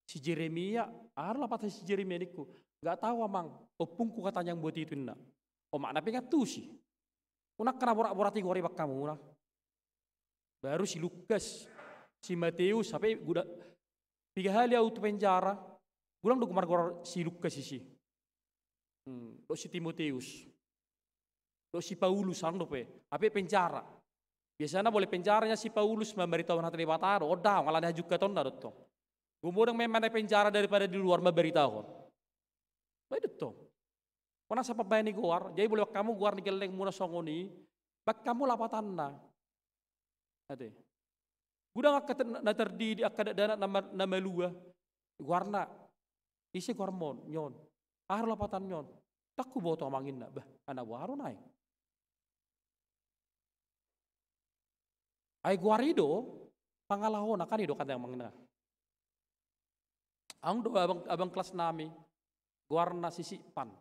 Si Jeremia, aha do lapatan si Jeremia ningku? Nggak tahu, Amang. Ompungku katanya yang buat itu, inna. Omakna pe ngantusi. Unang angka na borat-borat i goar i bangkamuna. Baru si Lukas, si Mateus, hape godang, piga hali ahu tu penjara. Godang do margoar si Lukas isi. Hmm, dohot si Timoteus. Dohot si Paulus, adong dope. Hape penjara. Biasana molo penjara nian si Paulus mambaritahon hata ni Debata do, on daong, alani hajungkatonna do tong. Godang memang na penjara daripada di luar mambaritahon. Baen do tong. Pona sapat baen i goar, jadi molo baen hamu goar ni gellengmuna songon i, baen hamu lapatanna. Ate. Godang angka te-, na tardidi, angka dakdanak na ma-, na malua. Goarna, ise goarmon, ni on. Aha do lapatan ni on. Ndang huboto amang inna, bah, anak buah do naeng. Ai goar i do, pangalahona kan i do, kata amang inna. Adong do abang, abang kelas nami, goarna si Sipan.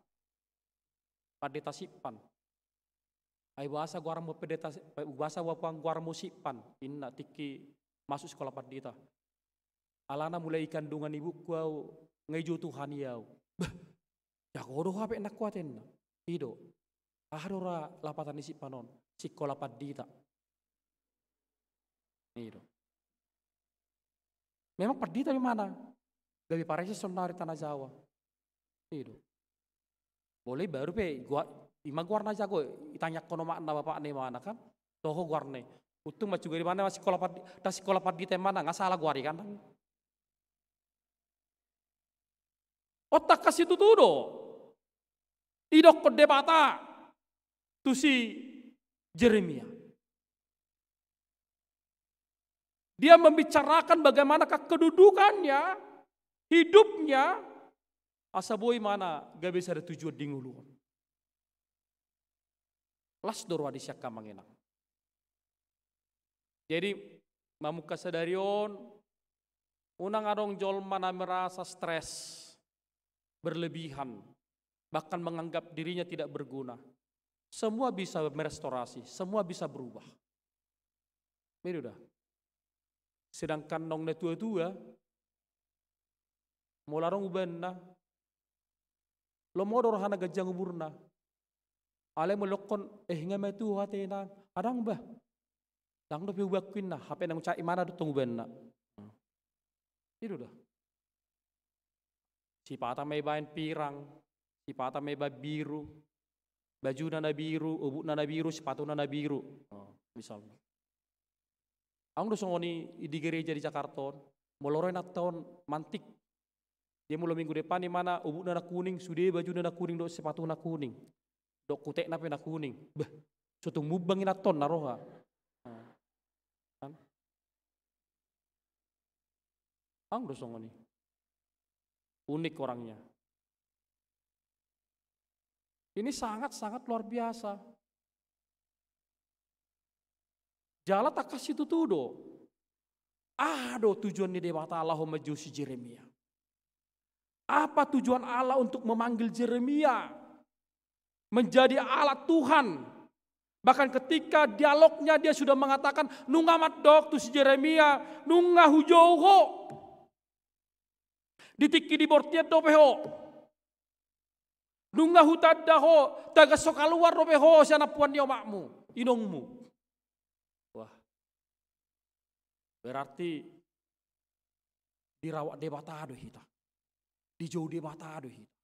Pandita Sipan. Ai boasa goarmu pandita, boasa huboan goarmu Sipan, inna tingki masuk sikola pandita. Alana mulai di kandungan ibuku au, nga dijou Tuhan i au. Bah, jago do ho hape inna, kuat inna. I do. Aha do ra lapatan ni Sipan on? Sikola pandita. I do. Memang pandita do imana. Gabe pareses saonnari Tanah Jawa. I do. Molo i baru pe, goar, ima goarna jago, itanyakkon omakna, bapakna, imana kan. Toho goarna i. Untung ma juga di mana masih sikola pandi-, ndang sikola pandita imana, nga salah goar i kan. On tangkas situtu do didokkon Debata tu si Jeremia. Dia membicarakan bagaimana kedudukannya, hidupnya, asa boi ma na gabe sada tujuan di ngolu on. Las do roha ni si angka amang inang. Jadi, mamungka sadari on, unang adong jolma na merasa stres berlebihan, bahkan menganggap dirinya tidak berguna. Semua bisa merestorasi, semua bisa berubah. I do da. Sedangkan naung na tua-tua, molo adong ubaenna, lomo do rohana ganjang umurna. Alai molo didokkon, eh, nga matua ho ate inang, adong bah. Ndang dope ubaenku inna, hape naung cak imana do tong ubaenna. I do da. Sipata ma ibaen pirang, sipata ma ibaen biru, bajuna na biru, obukna na biru, sipatuna na biru. Oh, misalna. Adong do songon i di gereja di Jakarta on, molo ro inanta on mantik. Dia molo minggu depan imana obukna na kuning, sude bajuna na kuning dohot sipatuna kuning. Dohot kutekna pe na kuning. Bah, so tung mumbang inanta on na roha. Nah, kan? Adong do songon i. Unik orangnya. Ini sangat-sangat luar biasa. Jala tangkas situtu do. Aha do tujuan ni Debata laho manjou si Jeremia? Apa tujuan Allah untuk memanggil Jeremia menjadi alat Tuhan? Bahkan ketika dialognya, dia sudah mengatakan, nunga mandok tu si Jeremia, nunga hujou ho. Di tingki di bortian dope ho. Nunga hutanda ho, tagan so kaluar dope ho sian ampuan ni omakmu, inongmu. Wah. Berarti dirawat Debata do hita. Dijou Debata do hita.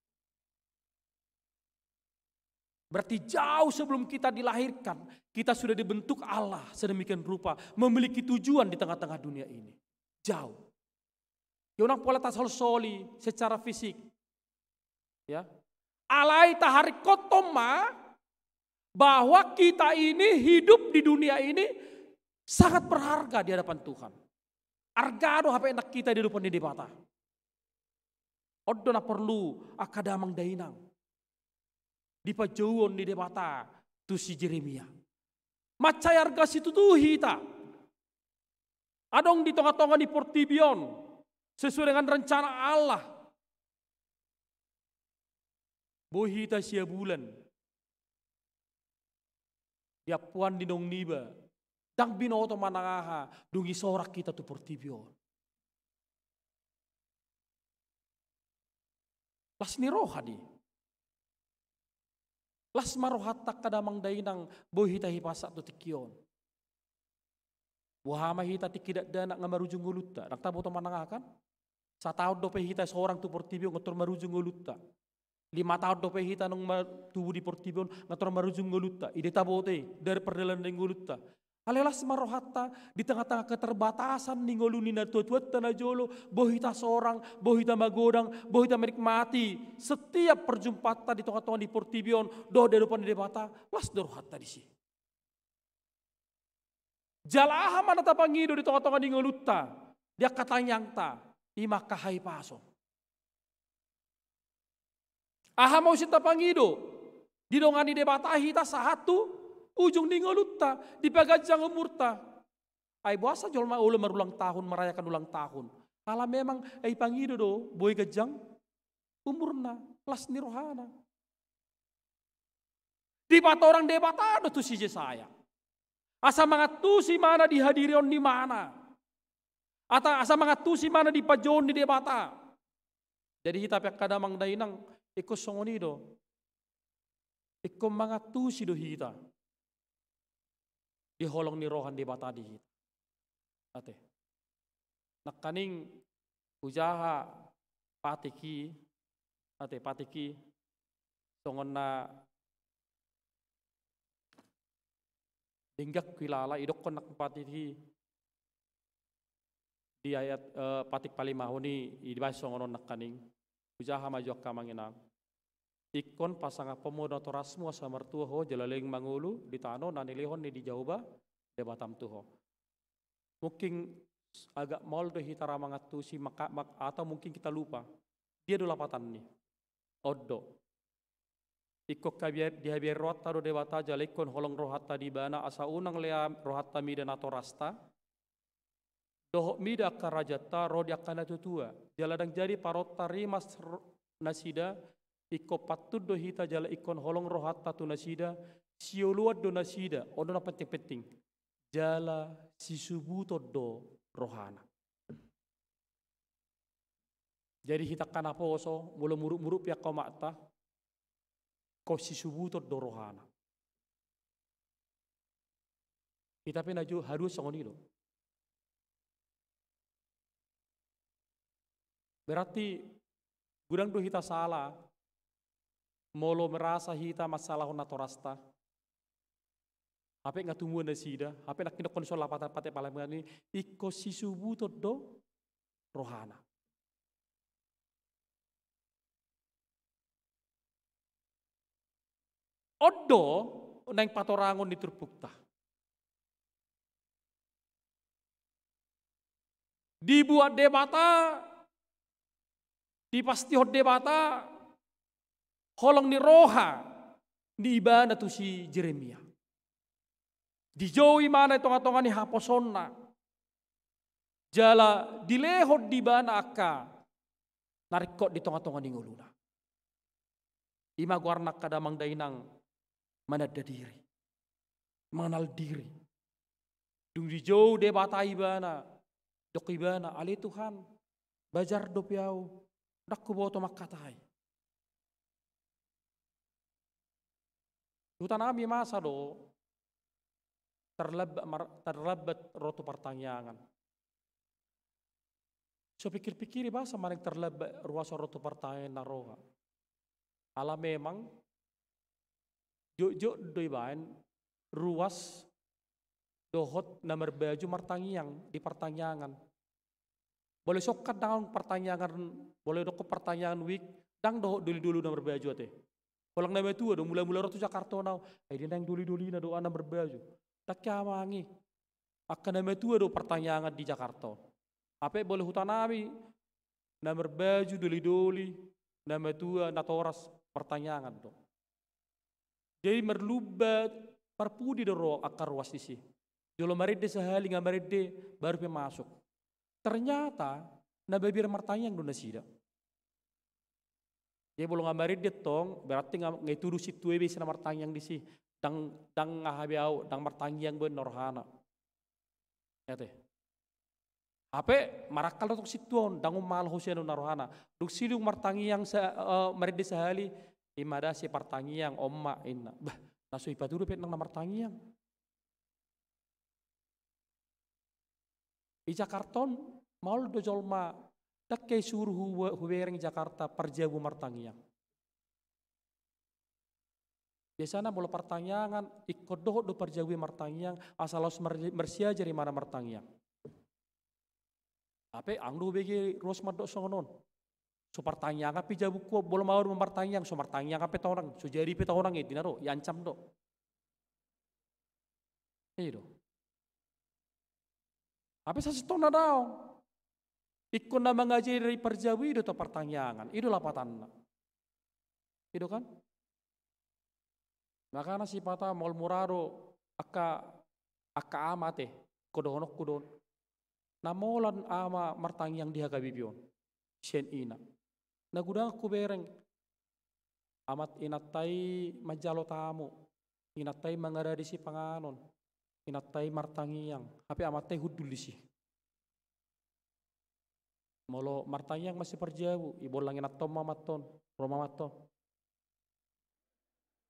Berarti jauh sebelum kita dilahirkan, kita sudah dibentuk Allah sedemikian rupa, memiliki tujuan di tengah-tengah dunia ini. Jauh. Ya, unang pola tasolsoli secara fisik. Ya. Alai taharingkothon ma bahwa kita ini hidup di dunia ini sangat berharga di hadapan Tuhan. Arga do hape inang hita di adopan ni Debata. On do na porlu angka damang dainang. Di panjouon ni Debata tu si Jeremia. Mansai arga situtu hita. Adong di tonga-tonga ni portibi on, sesuai dengan rencana Allah. Boi hita siabulan. Di ampuan ni inong niba. Ndang binoto manang aha, dung isorak hita tu portibi on. Las ni roha do i. Las ma rohanta angka damang dainang, boi hita hipasahat tu tingki on. Boha ma hita tingki dakdanak nga marujung ngolunta, ndang taboto manang aha kan? Sataon dope hita sorang tu portibi on, nga tor marujung ngolunta. Lima taon dope hita nunga ma-, tubu di portibi on, nga tor marujung ngolunta. I do taboto i, dari pardalanan ni ngolunta. Alai las ma rohanta di tengah-tengah keterbatasan ni ngolu ni natuatuanta na jolo, boi hita sorang, boi hita magodang, boi hita menikmati setiap perjumpaanta di tonga-tonga ni portibi on, dohot di adopan ni Debata, las do rohanta disi. Jala aha ma na tapangido di tonga-tonga ni ngolunta, di angka tangiangta, i ma angka hahipason. Aha ma muse tapangido, didongani Debata hita sahat tu ujung ni ngolunta, dipaganjang umurta. Ai boasa jolma olo marulang tahun, merayakan ulang tahun? Ala memang, ai pangido do, boi ganjang umurna, las ni rohana. Dipatorang Debata do tu si Jesaya. Asa mangantusi ibana di hadirion ni ibana. Ata asa mangantusi ibana di panjouon ni Debata. Jadi hita pe angka damang dainang, ingkon songon i do. Ingkon mangantusi do hita. Di holong ni roha ni Debata di hita. Ate. Nangkaning hujaha patik i, ate, patik i, songon na denggan huilala, idokkon nang patik i, di ayat, eh, patik palimahon i, dibaen songon on nangkaning. Hujaha ma jo angka amang inang. Ingkon pasangaphon ma natorasmu asa martua ho jala leleng mangolu di tano na nilehon ni di Jahowa Debatam tu ho. Mungkin agak maol do hita ra mangantusi maka, mak-, atau mungkin kita lupa. Dia do lapatanni. On do. Ingkon habiar-, dihabiari rohanta do Debata jala ingkon holong rohanta di ibana asa unang lea rohanta mida natorasta. Dohot mida angka rajanta ro di angka natuatua. Jala ndang jadi paronta rimas ro-, nasida, ingkon pantun do hita jala ingkon holong rohanta tu nasida, sioloan do nasida, on do na penting-penting. Jala sisubuton do rohana. Jadi hita angka naposo, molo muruk-muruk pe angka omakta, ingkon sisubuton do rohana. Hita pe na jo haduan songon i do. Berarti godang do hita sala, molo merasa hita mansalahon natorasta. Hape nga tumua nasida, hape nangkin ingkon so lapatan patik palimahon i, ingkon sisubuton do rohana. On do naeng patorangon ni turpukta. Dibuat Debata, dipastihon Debata holong ni roha ni ibana tu si Jeremia. Dijou ibana di tonga-tonga ni haposoonna. Jala dilehon di ibana angka na ringkot di tonga-tonga ni ngoluna. I ma goarna angka damang dainang, mananda diri, manganal diri. Dung dijou Debata ibana, didok ibana, ale Tuhan, bajar dope au, ndang huboto mangkatai. Hutanami masa do tarlambat mar-, tarlambat ro tu partangiangan. So pikir-pikiri boasa manang tarlambat ruas ro tu partangiangan na roha. Ala memang jotjot do ibaen ruas dohot na marbaju martangiang di partangiangan. Molo songkan ndang partangiangan, molo dokkon partangiangan wijk, ndang dohot doli-doli na marbaju ate. Holan na matua do, mula-mula ro tu Jakarta on au, ai dia naeng doli-dolina do, ah, na marbaju. Ndang ke amang i. Angka na matua do partangiangan di Jakarta on. Hape molo hutanami, na marbaju doli-doli, na matua, natoras partangiangan do. Jadi marlumba parpudi do ro angka ruas disi. Jolo marende sahali, nga marende baru pe masuk. Ternyata na mabiar martangiang do nasida. Jadi molo nga marende tong, berarti nga, nga ituduh sintua i be ise na martangiang disi. Ndang, ndang aha be au, ndang martangiang be on rohana. Ate. Hape marangkal do tong sintua on, ndang ummalah ho sian on na rohana. Dung sidung martangiang sa-, eh, marende sahali, i ma da si partangiang, on ma inna. Bah, na so ipatudu pe nang na martangiang. I Jakarta on, maol do jolma Ndang hea isuru hu-, hubereng Jakarta parjabu martangiang. Biasana molo partangiangan, ingkon dohot do parjabu i martangiang, asa laos mar-, marsiajar imana martangiang. Hape, ahu do hubege ruas mandok songon on. So partangiangan pe jabungku, molo maol martangiang, so martangiangan pe tonang, so jadi pe tonang, intina do, iancam do. I do. Hape sasintongna daong. Ingkon na mangajari parjabu i do tu partangiangan. I do lapatanna. I do kan? Makana sipata molo mura do angka, angka ama ate, ingkon dohononku do on. Na molan ama martangiang di H K B P on. Sian ina. Na godang hubereng. Amat inanta i manjalo tamu. Inanta i mangarade sipanganon. Inanta i martangiang. Hape amanta i hundul disi. Molo martangiang ma siparjabu, ibollang inanta on ma amanta on, ro ma amanta on.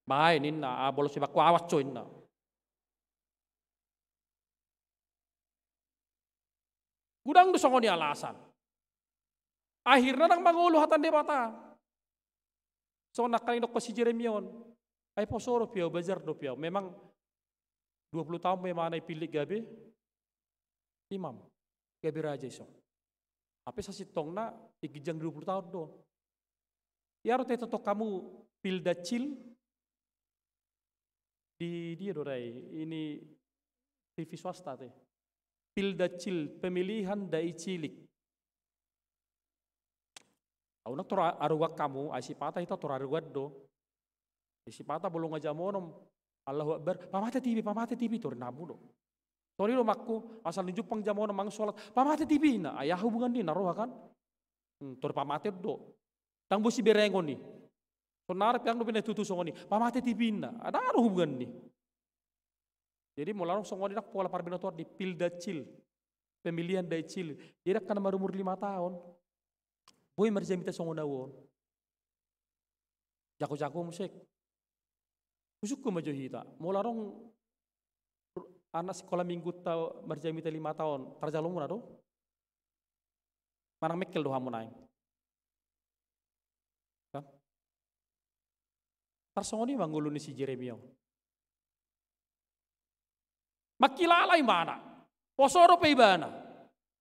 Bae ninna, ah, molo so ibaen ho awas ho ninna. Godang do songon i alasan. Akhirna ndang mangolu hata ni Debata. Songon nangkin didok si Jeremia on. Ai poso dope ahu, bazar dope ahu. Memang dua puluh taon ma imana dipillit gabe imam, gabe raja dison. Hape sasintongna di ginjang dua puluh taon do. Ia ro te tongtong hamu Pildacil di dia do dai, ini T V swasta te. Pildacil, pemilihan dai cilik. Ahu ndang tor aruan hamu, ai sipata hita tor aruan do. Ai sipata molo nunga jam onom, Allahu Akbar, pamate T V, pamate T V, tor inna hamu do. Tor i do omakku, asal nunga jumpang jam onom mangan solat, pamate T V inna, ai aha hubungan ni na roha kan? Hmm, tor pamate do. Ndang boi siberengon i. Sonari pe ahu dope na tutu songon i, pamate T V inna, ndang adong hubungan ni. Jadi molo adong songon i, ndang pola parbinotoan di Pildacil, pemilihan dai cilik. Jadi angka na marumur lima taon, boi marjamita songon ahu on. Jago-jago muse. Husungkun ma jo hita. Molo adong anak sikola minggunta marjamita lima taon, tarjalo muna do? Manang mengkel do hamu naeng? Kan? Tarsongon i ma ngolu ni si Jeremia on. Mangkilala imana. Poso dope ibana.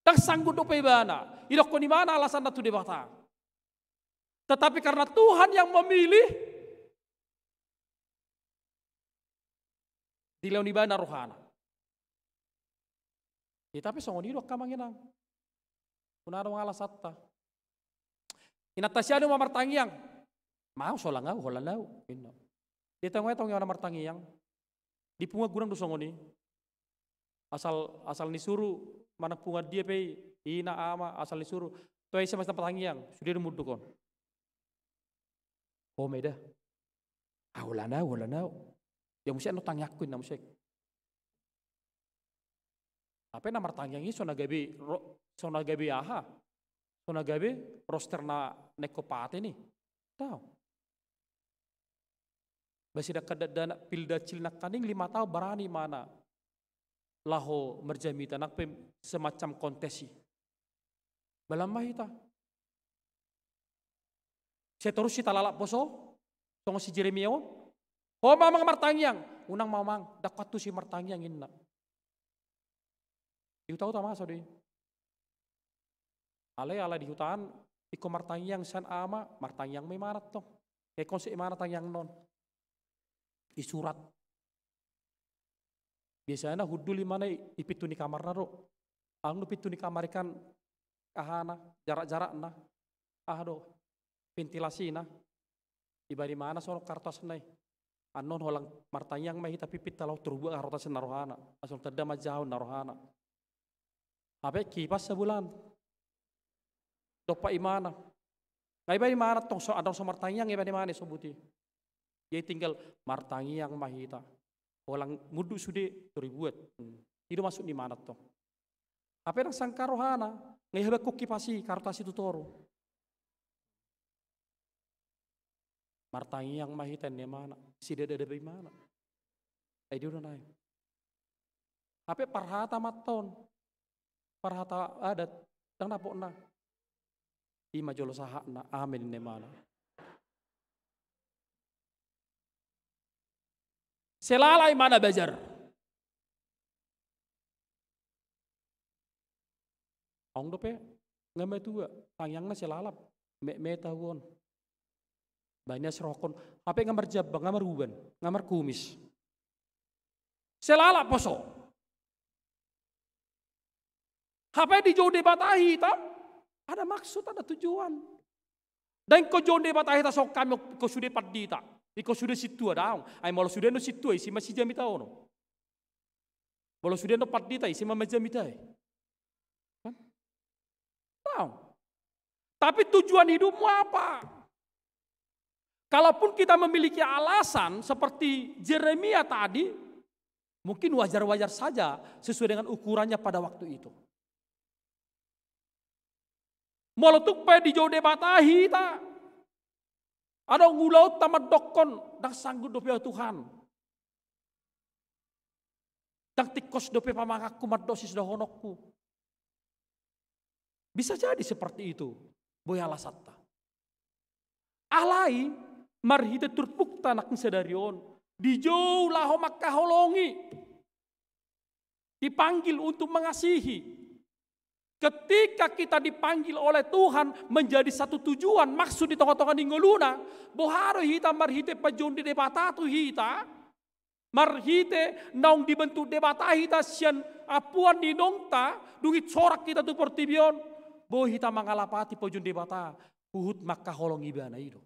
Ndang sanggup dope ibana. Idokkon imana alasanna tu Debata. Tetapi karena Tuhan yang memilih, dilehon ibana rohana. Hita pe songon i do angka amang inang. Unang adong alasanta. Inanta sian do ma martangiang. Mau solang ahu, holan ahu, inna. Dietong-etong imana martangiang. Di punguan godang do songon i. Asal, asal nisuru manang punguan dia pe i, ina, ama, asal nisuru. Toe ise ma martangiang, sude do munduk on. Ho ma i da. Ah, holan ahu, holan ahu. Ia muse annon tangiangku inna muse. Hape na martangiang i so na gabe ro-, so na gabe aha? So na gabe roster na ingkon paten i. Daong. Ba sidangkan dakdanak Pildacil nangkaning lima taon barani imana laho marjamita, nang pe semacam kontes i. Balan ma hita. Sai torus hita lalap poso, songon si Jeremia on. Ho ma amang martangiang, unang ma amang, ndang huantusi martangiang inna. Di huta-huta masa do i. Alai ala di huta an, ingkon martangiang sian ama, martangiang ma imana tong. Ingkon si imana tangiangna on. Isurat. Biasana hundul imana i, i pintu ni kamarna do. Alana do pintu ni kamar i kan ahana, jarak-jarakna. Aha do, ventilasina. Dibaen imana songon kartasna i. Annon holan martangiang ma hita pipit laho turbuat harotasna rohana. Asa tanda manjahon na rohana. Hape kipas sabulan. Dompak imana. Nga iba imana tong so, adong so martangiang iba imana i sobut i. Jadi tinggal martangiang ma hita. Holan munduk sude, tor ibuat. Hmm. I do maksud ni imana tong. Hape ndang sangka rohana, nga ihabangkon kipas i, kartas i tu toru. Martangiang ma hita inna imana, sidada-dada imana. Ai dia do naeng. Hape parhata ma antong. Parhata adat, ndang dapotna. Ima jolo sahatna, amen ninna imana. Selala imana bajar. Adong dope, nga matua, tangiangna selala, metmet ahu on. Baen i serohon, hape nga marjabang, nga maruban, nga markumis. Selala poso. Hape dijou Debata hita, ada maksud, ada tujuan. Dang ingkon jou Debata hita songon hami ingkon sude pandita, ingkon sude sintua, daong. Ai molo sude do sintua, ise ma sijamita on. Molo sude do pandita, ise ma manjamita i. Kan? Daong. Tapi tujuan hidupmu apa? Kalaupun kita memiliki alasan seperti Jeremia tadi, mungkin wajar-wajar saja sesuai dengan ukurannya pada waktu itu. Molo tung pe dijou Debata hita, adong ulaonta mandokkon, dang sanggup dope ahu Tuhan. Dang tingkos dope pamanganku mandosi dohononku. Bisa jadi seperti itu, boi alasanta. Alai, marhite turpukta nangkin sadari on, dijou laho mangkaholongi. Dipanggil untuk mengasihi. Ketika kita dipanggil oleh Tuhan menjadi satu tujuan, maksud di tonga-tonga ni ngoluna, boha do hita marhite panjouon ni Debata tu hita, marhite naung dibentuk Debata hita sian ampuan ni inongta, dung i disorang hita tu portibi on, boi hita mangalapati panjouon ni Debata, huhut mangkaholongi Ibana, i do.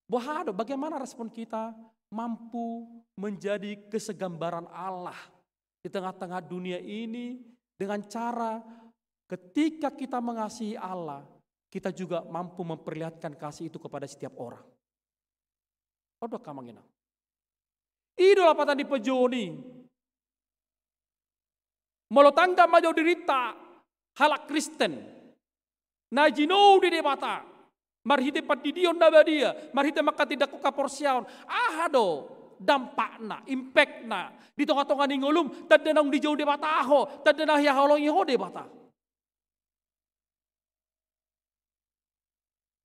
Boha do, bagaimana respon kita mampu menjadi kesegambaran Allah di tengah-tengah dunia ini dengan cara ketika kita mengasihi Allah, kita juga mampu memperlihatkan kasih itu kepada setiap orang. On do angka amang inang. I do lapatan ni panjouon i. Molo tanggap ma jo dirinta halak Kristen na jinou di Debata, marhite pandidion na badia, marhite manghatindanghon haporseaon, aha do dampakna, impactna di tonga-tonga ni ngolum, tanda naung dijou Debata ho, tanda na dihaholongi ho Debata.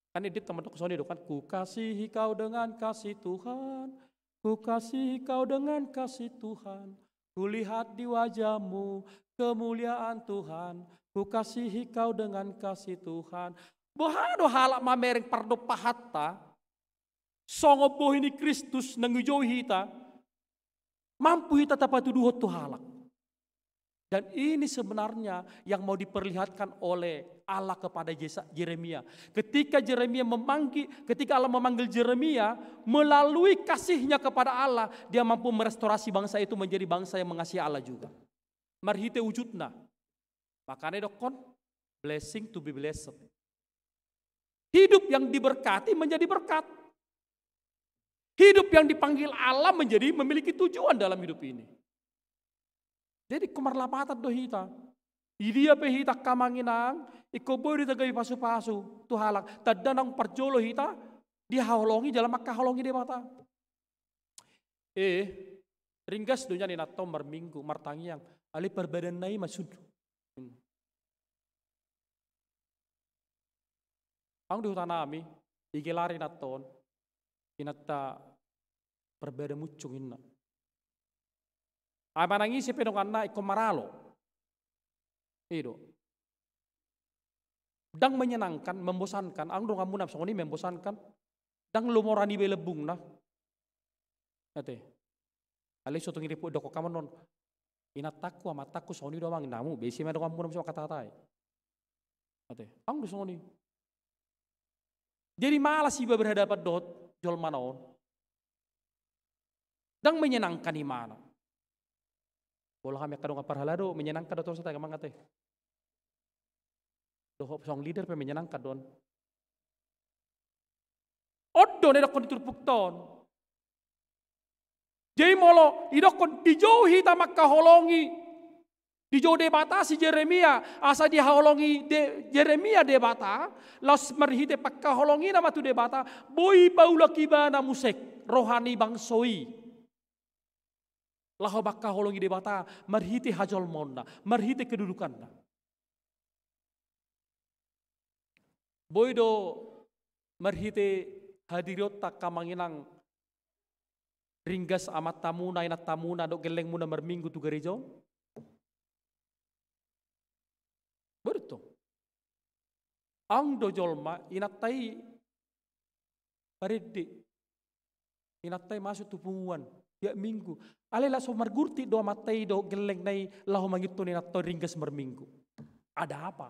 Kan iditta mandok songon i do kan, "Kukasihi kau dengan kasih Tuhan, kukasihi kau dengan kasih Tuhan, kulihat di wajahmu kemuliaan Tuhan, kukasihi kau dengan kasih Tuhan." Boha do halak mamereng pardompahanta, songon bohi ni Kristus naung dijou hita, mampu hita tapatuduhon tu halak. Dan ini sebenarnya yang mau diperlihatkan oleh Allah kepada Jesa-, Jeremia. Ketika Jeremia memanggil, ketika Allah memanggil Jeremia, melalui kasihnya kepada Allah, dia mampu merestorasi bangsa itu menjadi bangsa yang mengasihi Allah juga. Marhite wujudna. Makana didokkon, blessing to be blessed. Hidup yang diberkati menjadi berkat. Hidup yang dipanggil Allah menjadi memiliki tujuan dalam hidup ini. Jadi ingkon marlapatan do hita. Di dia pe hita angka amang inang, ingkon boi do hita gabe pasu-pasu tu halak. Tanda naung parjolo hita dihaholongi jala mangkaholongi Debata. Eh, ringgas do nian inanta on marminggu, martangiang, alai parbadaanna i ma sun. Adong di huta nami, digelari inanta on, inanta parbada muncung inna. Ai manang ise pe donganna ingkon maralo. I do. Dang menyenangkan, membosankan, adong donganmuna songon i membosankan. Dang lomo ra niba i lambungna. Ate. Alai so tung i didokkon hamu annon, inantangku, amantangku, songon i do amang, namu, boi ise ma donganmuna muse mangkatai. Ate. Adong do songon i. Jadi malas iba berhadapan dohot jolma na on. Dang menyenangkan imana. Molo hami angka dongan parhalado, menyenangkan do torus ate amang ate. Dohot songon leader pe menyenangkan do on. On do na didokkon di turpukta on. Jadi molo didokkon dijou hita mangkaholongi, dijou Debata si Jeremia, asa dihaholongi De-, Jeremia Debata, laos marhite pangkaholongina ma tu Debata, boi paulak ibana muse roha ni bangso i. Laho mangkaholongi Debata, marhite hajolmaonna, marhite kedudukanna. Boi do marhite hadirionta angka amang inang ringgas amantamuna, inantamuna dohot gellengmuna marminggu tu gareja on? Boi do tong. Adong do jolma inanta i parende, inanta i masuk tu punguan tiap minggu. Alai laos so margurtik do amanta i dohot gellengna i laho mangihuthon inanta on ringgas marminggu. Ada apa?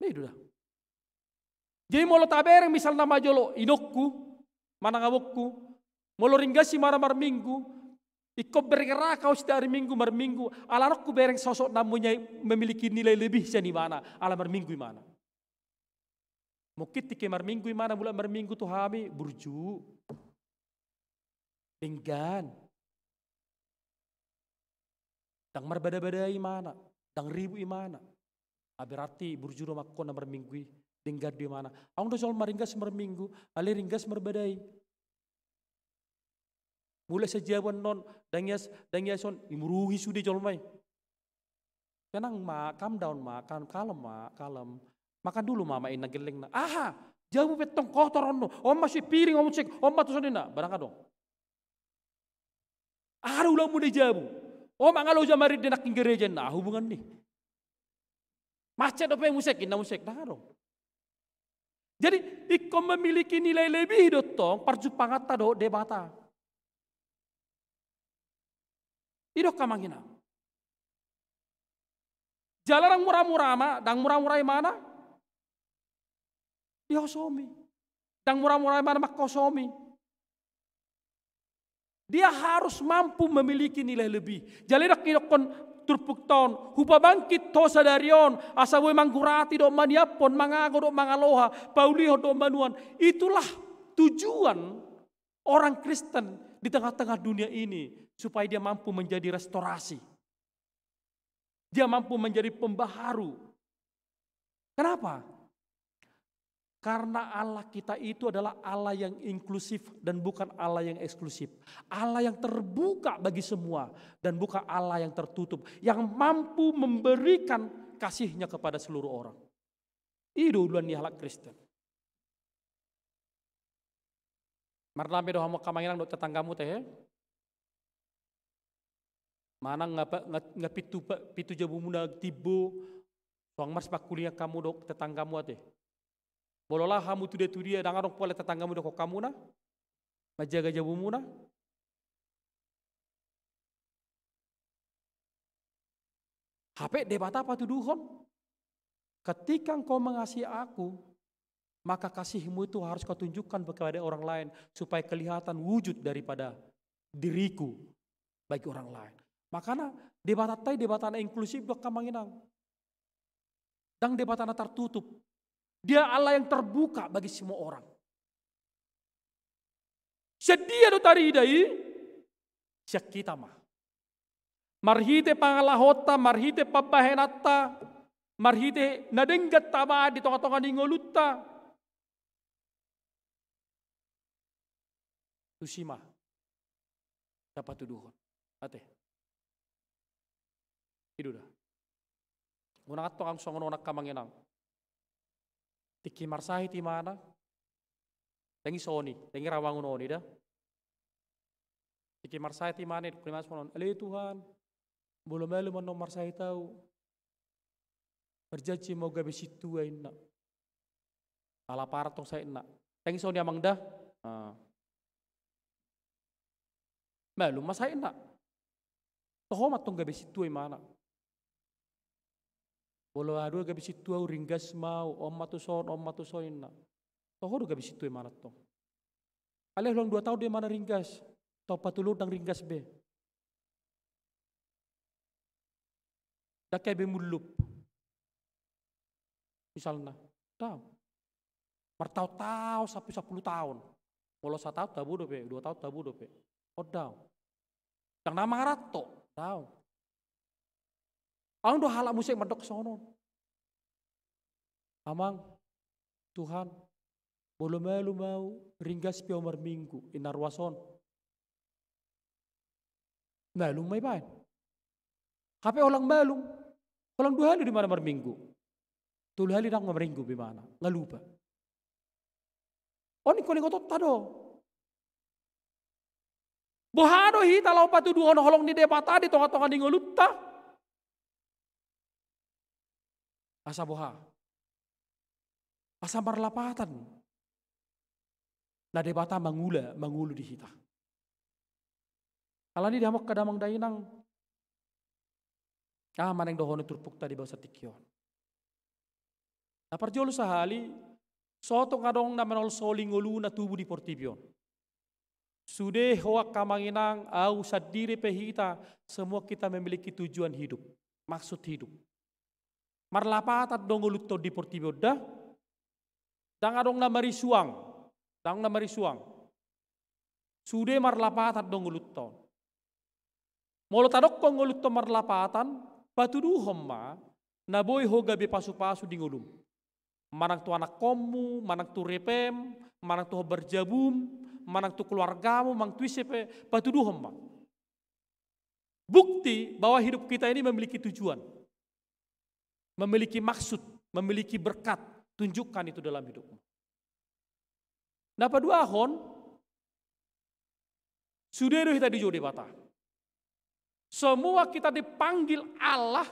Nah, i do da. Jadi molo tabereng misalna ma jolo inongku manang amongku, molo ringgas ibana marminggu, ingkon bergerak au sian ari Minggu marminggu, ala adong hubereng sosok na mempunyai, memiliki nilai lebih sian ibana, ala marminggu ibana. Mungkin tingki marminggu ibana, mulak marminggu tu hami burju, denggan, ndang marbada-badai ibana, ndang ribut ibana. Ah, berarti burju do ma ingkon na marminggu i, denggan do ibana. Adong do jolma ringgas marminggu, alai ringgas marbadai. Mulak sian jabu annon, ndang ias, ndang ias on, imurungi sude jolma i. Tenang ma, calm down ma, calm, kalem ma, kalem. Makan dulu ma, ma inna gellengna. Aha, jabu pe tong kotor on do. On ma sude piring, on ma sude, on ma tuson inna, barang adong. Aha do ulaonmuna di jabu? On ma nga loja marende nangkin gareja inna, aha hubungan ni? Macet dope muse inna, muse, ndang adong. Jadi ingkon memiliki nilai lebih do tong parjumpanganta dohot Debata. I do angka amang inang. Jala ndang mura-mura ma, ndang mura-mura ibana dihosomi. Ndang mura-mura ibana manghosomi. Dia harus mampu memiliki nilai lebih. Jala i do angka idokkon turpukta on, hupabangkit ho sadari on, asa boi manggurati dohot maniaphon, mangago dohot mangaloha, paulihon dohot manuan. Itulah tujuan orang Kristen di tengah-tengah dunia ini, supaya dia mampu menjadi restorasi. Dia mampu menjadi pembaharu. Kenapa? Karena Allah kita itu adalah Allah yang inklusif dan bukan Allah yang eksklusif. Allah yang terbuka bagi semua dan bukan Allah yang tertutup, yang mampu memberikan kasih-Nya kepada seluruh orang. I do ulaon ni halak Kristen. Marnami do hamu angka amang inang dohot tetanggamu tehe. Manang nga pa-, nga, nga pitu pa-, pitu jabumuna timbo, suang marsipangkulingan hamu dohot tetanggamu ate. Molo laho hamu tudia-tudia, ndang adong pola tetanggamu idokkon hamuna manjaga jabumuna. Hape Debata patuduhon, "Ketika engkau mengasihi Aku, maka kasihmu itu harus kau tunjukkan kepada orang lain, supaya kelihatan wujud daripada diriku bagi orang lain." Makana Debatanta i Debata na inklusif do angka amang inang. Ndang Debata na tertutup. Dia Allah yang terbuka bagi semua orang. Sian dia do tarida i? Sian hita ma. Marhite pangalahonta, marhite pambahenanta, marhite na denggan tabahen di tonga-tonga ni ngolunta. Tusi ma tapatuduhon. Ate. I do da. Unang antong hamu songon on angka amang inang. Tingki marsahit ibana. Ndang i songon i, ndang i rawangun on i da. Tingki marsahit ibana, didokkon ibana songon on, "Ale Tuhan, molo malum annon marsahit ahu, marjanji ma ahu gabe sintua," inna. Ala parat tong sahitna. Ndang i songon i amang da. Ah. Malum ma sahitna. Toho ma antong gabe sintua ibana. Molo ahu do gabe sintua ahu, ringgas ma ahu, on ma tuson, on ma tuson inna. Toho do gabe sintua ibana antong. Alai holan dua taon do ibana ringgas. Taon patolu ndang ringgas be. Ndang hea be mullup. Misalna, daong. Martaon-taon sampe sampulu taon. Molo sataon tabo dope, dua taon tabo dope. On daong. Ndang na mangaranto, daong. Adong do halak muse mandok songon on. Amang, Tuhan, molo malum ahu, ringgas pe ahu marminggu, inna ruas on. Malum ma ibaen. Hape holan malum, holan dua hali do ibana marminggu. Tolu hali ndang maringgu be imana, nga lupa. On ingkon ingotonta do. Boha do hita laho patuduhon holong ni Debata di tonga-tonga ni ngolunta? Asa boha? Asa marlapatan na Debata mangula, mangolu di hita. Alani i di hamu angka damang dainang, aha ma naeng dohonon turpukta di bagasan tingki on? Na parjolo sahali, so tung adong na manolsoli ngoluna tubu di portibi on. Sude ho angka amang inang, au sandiri pe hita, semua kita memiliki tujuan hidup, maksud hidup. Marlapatan do ngolunta on di portibi on da. Ndang adong na marisuang, ndang adong na marisuang. Sude marlapatan do ngolunta on. Molo tadokkon ngolunta on marlapatan, patuduhon ma na boi ho gabe pasu-pasu di ngolum. Manang tu anakkonmu, manang tu repem, manang tu hombar jabum, manang tu keluargamu, manang tu ise pe, patuduhon ma. Bukti bahwa hidup kita ini memiliki tujuan, memiliki maksud, memiliki berkat. Tunjukkan itu dalam hidupmu. Na paduahon, sude do hita dijou Debata. Semua kita dipanggil Allah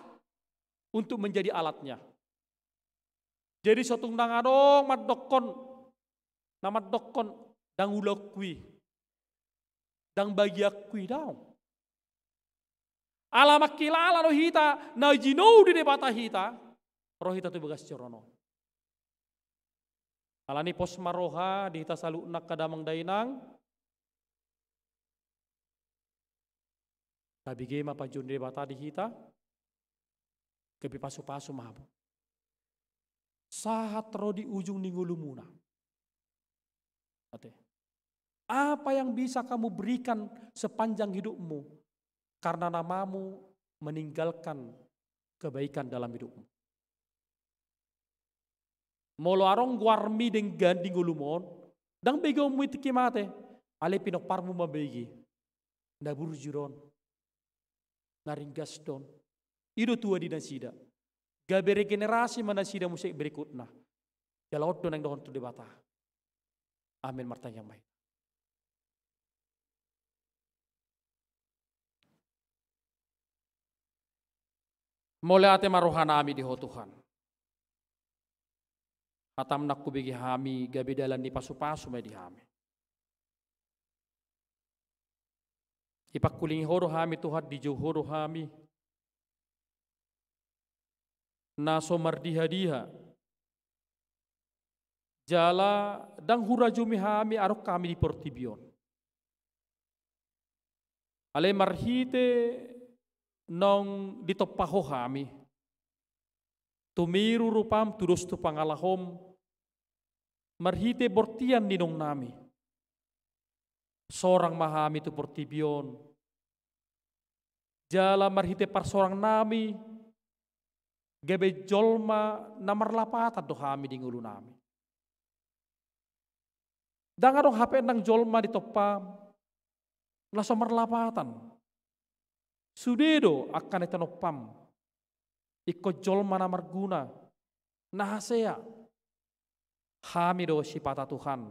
untuk menjadi alatnya. Jadi so tung ndang adong mandokkon, na mandokkon, ndang ulaonku i, ndang bagianku i, daong. Ala mangkilala do hita na jinou di Debata hita, ro hita tu bagas joro on. Alani pos ma roha di hita saluhutna angka damang dainang. Tabege ma panjouon ni Debata di hita. Gabe pasu-pasu ma hamu. Sahat ro di ujung ni ngolumuna. Ate. Apa yang bisa kamu berikan sepanjang hidupmu karena namamu meninggalkan kebaikan dalam hidupmu? Molo adong goarmi denggan di ngolum on, ndang begeonmu i tingki mate, alai pinomparmu mambege. Na burju do on, na ringgas do on. I do tua di nasida. Gabe regenerasi ma nasida muse berikutna. Jala on do naeng dohonon tu Debata. Amin, martangiang ma hita. Mauliate ma rohanami di Ho Tuhan. Hatam na hubege hami gabe dalan ni pasu-pasu ma i di hami. Ipangkulingi Ho do hami Tuhan, dijou Ho do hami. Na so mardiha-diha. Jala ndang hurajumi hami adong hami di portibi on. Alai marhite naung ditompa Ho hami. Tumiru rupam tudos tu pangalahom. Marhite bortian ni naungnami. Sorang ma hami tu portibi on. Jala marhite parsorangnami, gabe jolma na marlapatan do hami di ngolunami. Ndang adong hape nang jolma ditompam, na so marlapatan. Sude do angka na tinompam. Ingkon jolma na marguna, na hasea. Hami do sipata Tuhan,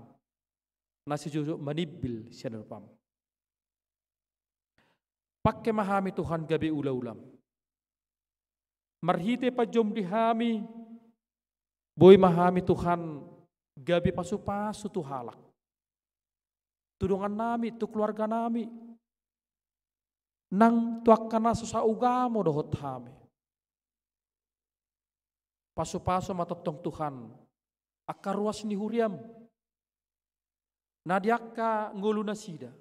na sijujur manimbil sian adopanmu. Pangke ma hami Tuhan gabe ula-ulam. Marhite panjouonmu di hami, boi ma hami Tuhan gabe pasu-pasu tu halak. Tu dongannami, tu keluarganami. Nang tu angka na so saugamo dohot hami. Pasu-pasu ma tongtong Tuhan, angka ruas ni huriam. Na di angka ngolunasida.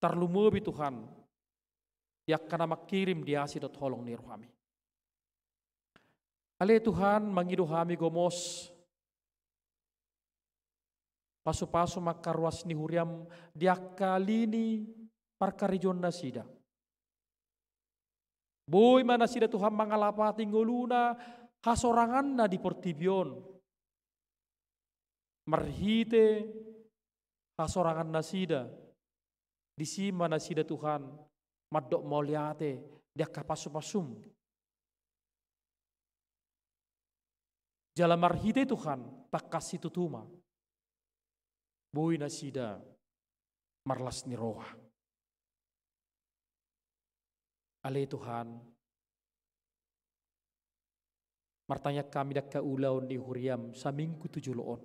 Tarlumobi Tuhan, di angka na mangkirim di asi dohot holong ni rohami. Ale Tuhan, mangido hami gomos, pasu-pasu ma angka ruas ni huriam di angka lini parkarejoannasida. Boi ma nasida Tuhan mangalapati ngoluna hasoranganna di portibi on. Marhite hasorangannasida, disi ma nasida Tuhan mandok mauliate di angka pasu-pasum. Jala marhite Tuhan tangkas situtu ma boi nasida marlas ni roha. Ale Tuhan, martangiang hami di angka ulaon ni huriaM saminggu tu jolo on.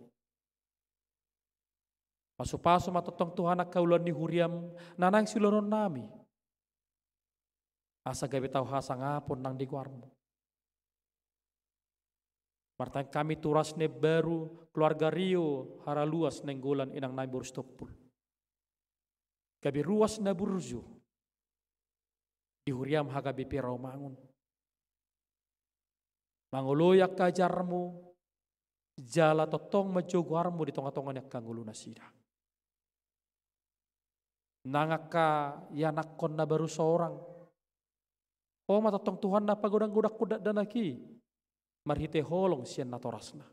Pasupasu ma tongtong Tuhan angka ulaon ni huriaM na naeng siulaononnami, asa gabe tau hasangapon nang di goarMu. Martangiang hami tu ruas na imbaru keluarga Rio Haraluas Nainggolan, inangnami boru Sitompul. Gabe ruas na burju di huriaM, hagabeon pe raomangun, mangoloi angka ajarMu, jala tongtong manjou goarMu di tongatonga ni angka ngolunasida. Nang angka ianakhon na baru sorang, Ho ma tongtong Tuhan na pagodanggodanghon dakdanak i marhite holong sian natorasna.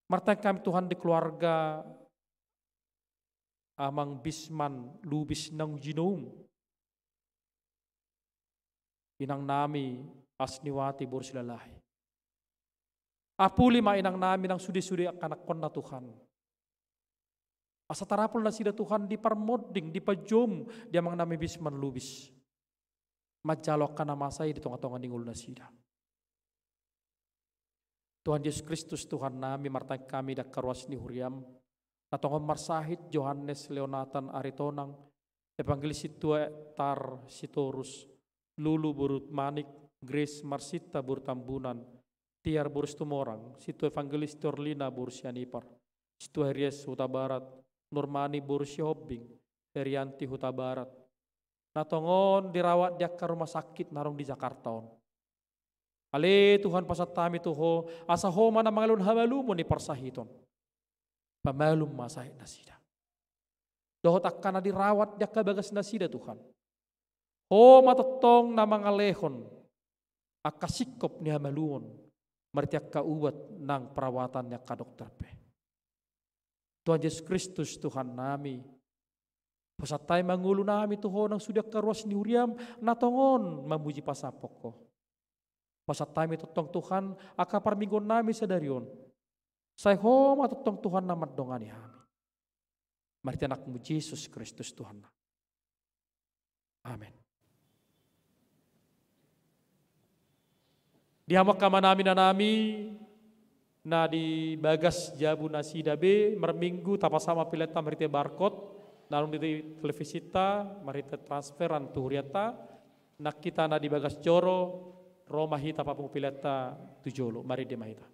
Martangiang hami Tuhan di keluarga Amang Bisman Lubis Nangujinoum, inangnami Asniwati boru Silalahi. Apuli ma inangnami nang sudesude angka anakhonna Tuhan, asa tarapul nasida Tuhan di parmonding, di panjouM, di amangnami Bisman Lubis, manjalo angka na masa i di tongatonga ni ngolunasida. Tuhan Jesus Kristus Tuhannami, martangiang hami di angka ruas ni huriaM, na tongon marsahit Johannes Leonatan Aritonang, Evangelis Sintua Tar Sitorus, Lulu boru Manik, Grace Marsinta boru Tambunan, Tiar boru Situmorang, Sintua Evangelis Tiorlina boru Sianipar, Sintua Herias Hutabarat, Nurmani boru Sihombing, Herianti Hutabarat, na tongon dirawat di angka rumah sakit na adong di Jakarta on. Ale Tuhan, pasahat hami tu Ho, asa Ho ma na mangalehon hamalumon ni parsahiton. Pamalum ma sahit nasida dohot angka na dirawat di angka bagas nasida, Tuhan. Ho ma tongtong na mangalehon angka singkop ni hamalumon marhite angka ubat nang perawatan ni angka dokter pe. Tuhan Jesus Kristus Tuhannami, pasahat hami ma ngolunami tu Ho nang sude angka ruas ni huriaM na tongon mamuji pasahathon Ho. Pasahat hami tongtong, Tuhan, angka parmingguonnami sadari on. Sai Ho ma tongtong, Tuhan, na mandongani hami. Marhite AnakMu Jesus Kristus Tuhannami. Amen. Di hamu angka amanami, inanami, na di bagas jabu nasida be, marminggu tapasahat ma peleanta marhite barcode na adong di televisinta, marhite transferan tu hurianta. Nang hita na di bagas joro, ro ma hita papungu peleanta tu jolo, marende ma hita.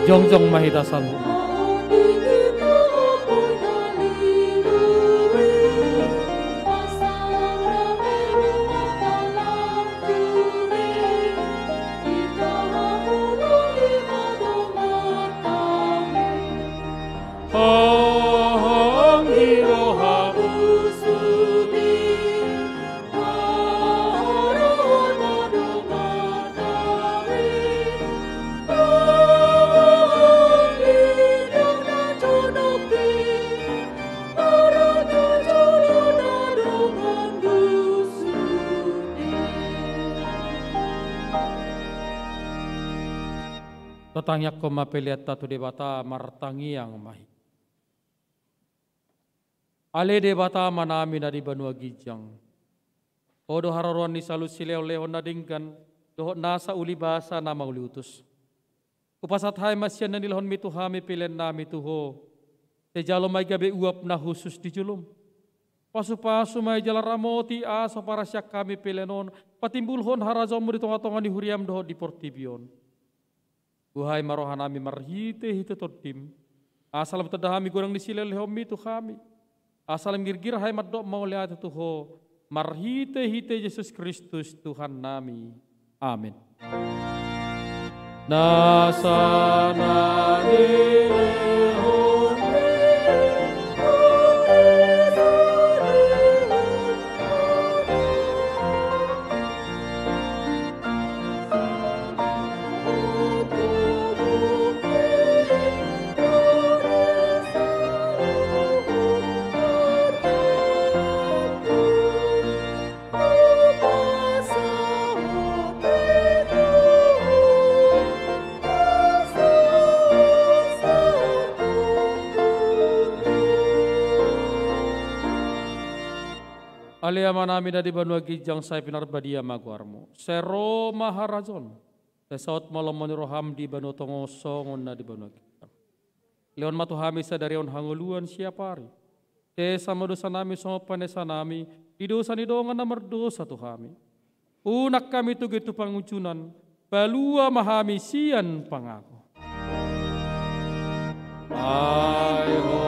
Jongjong ma hita saluhutna. Tatangiangkon ma peleanta tu Debata, martangiang ma hita. Ale Debata Amanami na di banua ginjang, Ho do haroroan ni saluhut silehonlehon na denggan dohot nasa uli basa na mauliutus. Hupasahat hami ma sian na nilehonMi tu hami peleannami tu Ho. Sai jalo ma i gabe uap na hushus di jolom. Pasupasu ma i jala ramoti asa huparasian hami pelean on, patimbulhon harajaonMu di tongatonga ni huriaM dohot di portibi on. Buhai ma rohanami marhitehite TondiM, asa lam tanda hami godang ni silehonlehonMi tu hami. Asa lam girgir hami mandok mauliate tu Ho, marhitehite Jesus Kristus Tuhannami. Amen. Nasa na nilehon Ale Amanami na di banua ginjang, sai pinarbadia ma goarMu. Sai ro ma harajaonMu. Sai saut ma lomo ni rohaM di banua tonga on songon na di banua ginjang. Lehon ma tu hami sadari on hangoluan siapari. Sesa ma dosanami songon panesanami di dosa ni dongan na mardosa tu hami. Unang hami togei tu pangunjunan, palua ma hami sian pangago. Ai Ho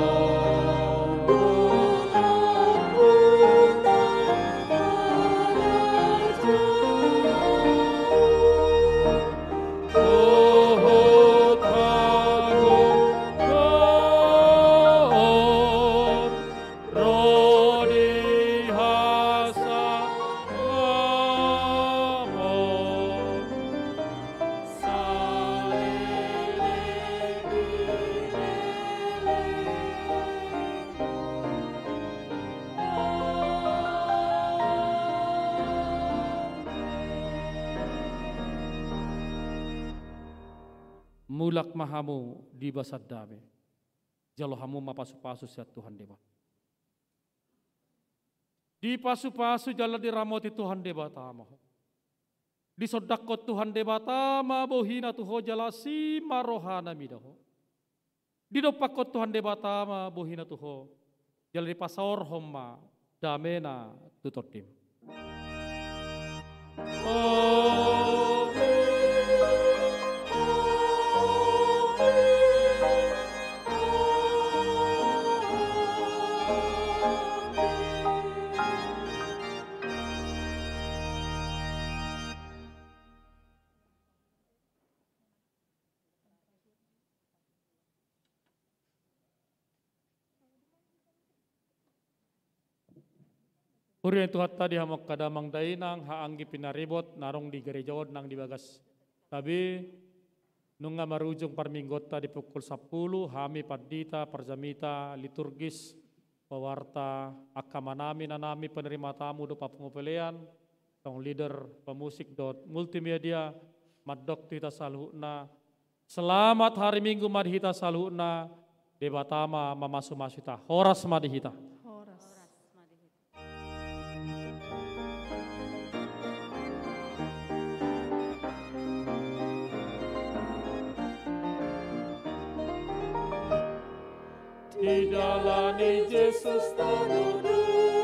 do ampun na dohot hagogoon ro di hasalamon saleleng ni lelengku. Mulak ma hamu di bagasan dame. Jalo hamu ma pasupasu sian Tuhan Debata. Dipasupasu jala diramoti Tuhan Debata ma ho. Disondangkon Tuhan Debata ma bohiNa tu ho jala asi ma rohaNa mida ho. Didompakkon Tuhan Debata ma bohiNa tu ho, jala dipasaorhon ma dameNa tu tondim. Amen. Amen. Amen. Huria ni Tuhanta di hamu angka damang dainang, haha anggi pinaribot na adong di gareja on nang di bagas tabi, nunga marujung parmingguonta di pukul sampulu, hami pandita, parjamita, liturgis, pawarta, angka amanami, inanami, penerima tamu dohot papungu pelean, songon leader, pemusik dohot multimedia, mandok tu hita saluhutna, selamat hari Minggu ma di hita saluhutna, Debata ma mamasumasu hita. Horas ma di hita. Horas. Didalani Jesus tano do.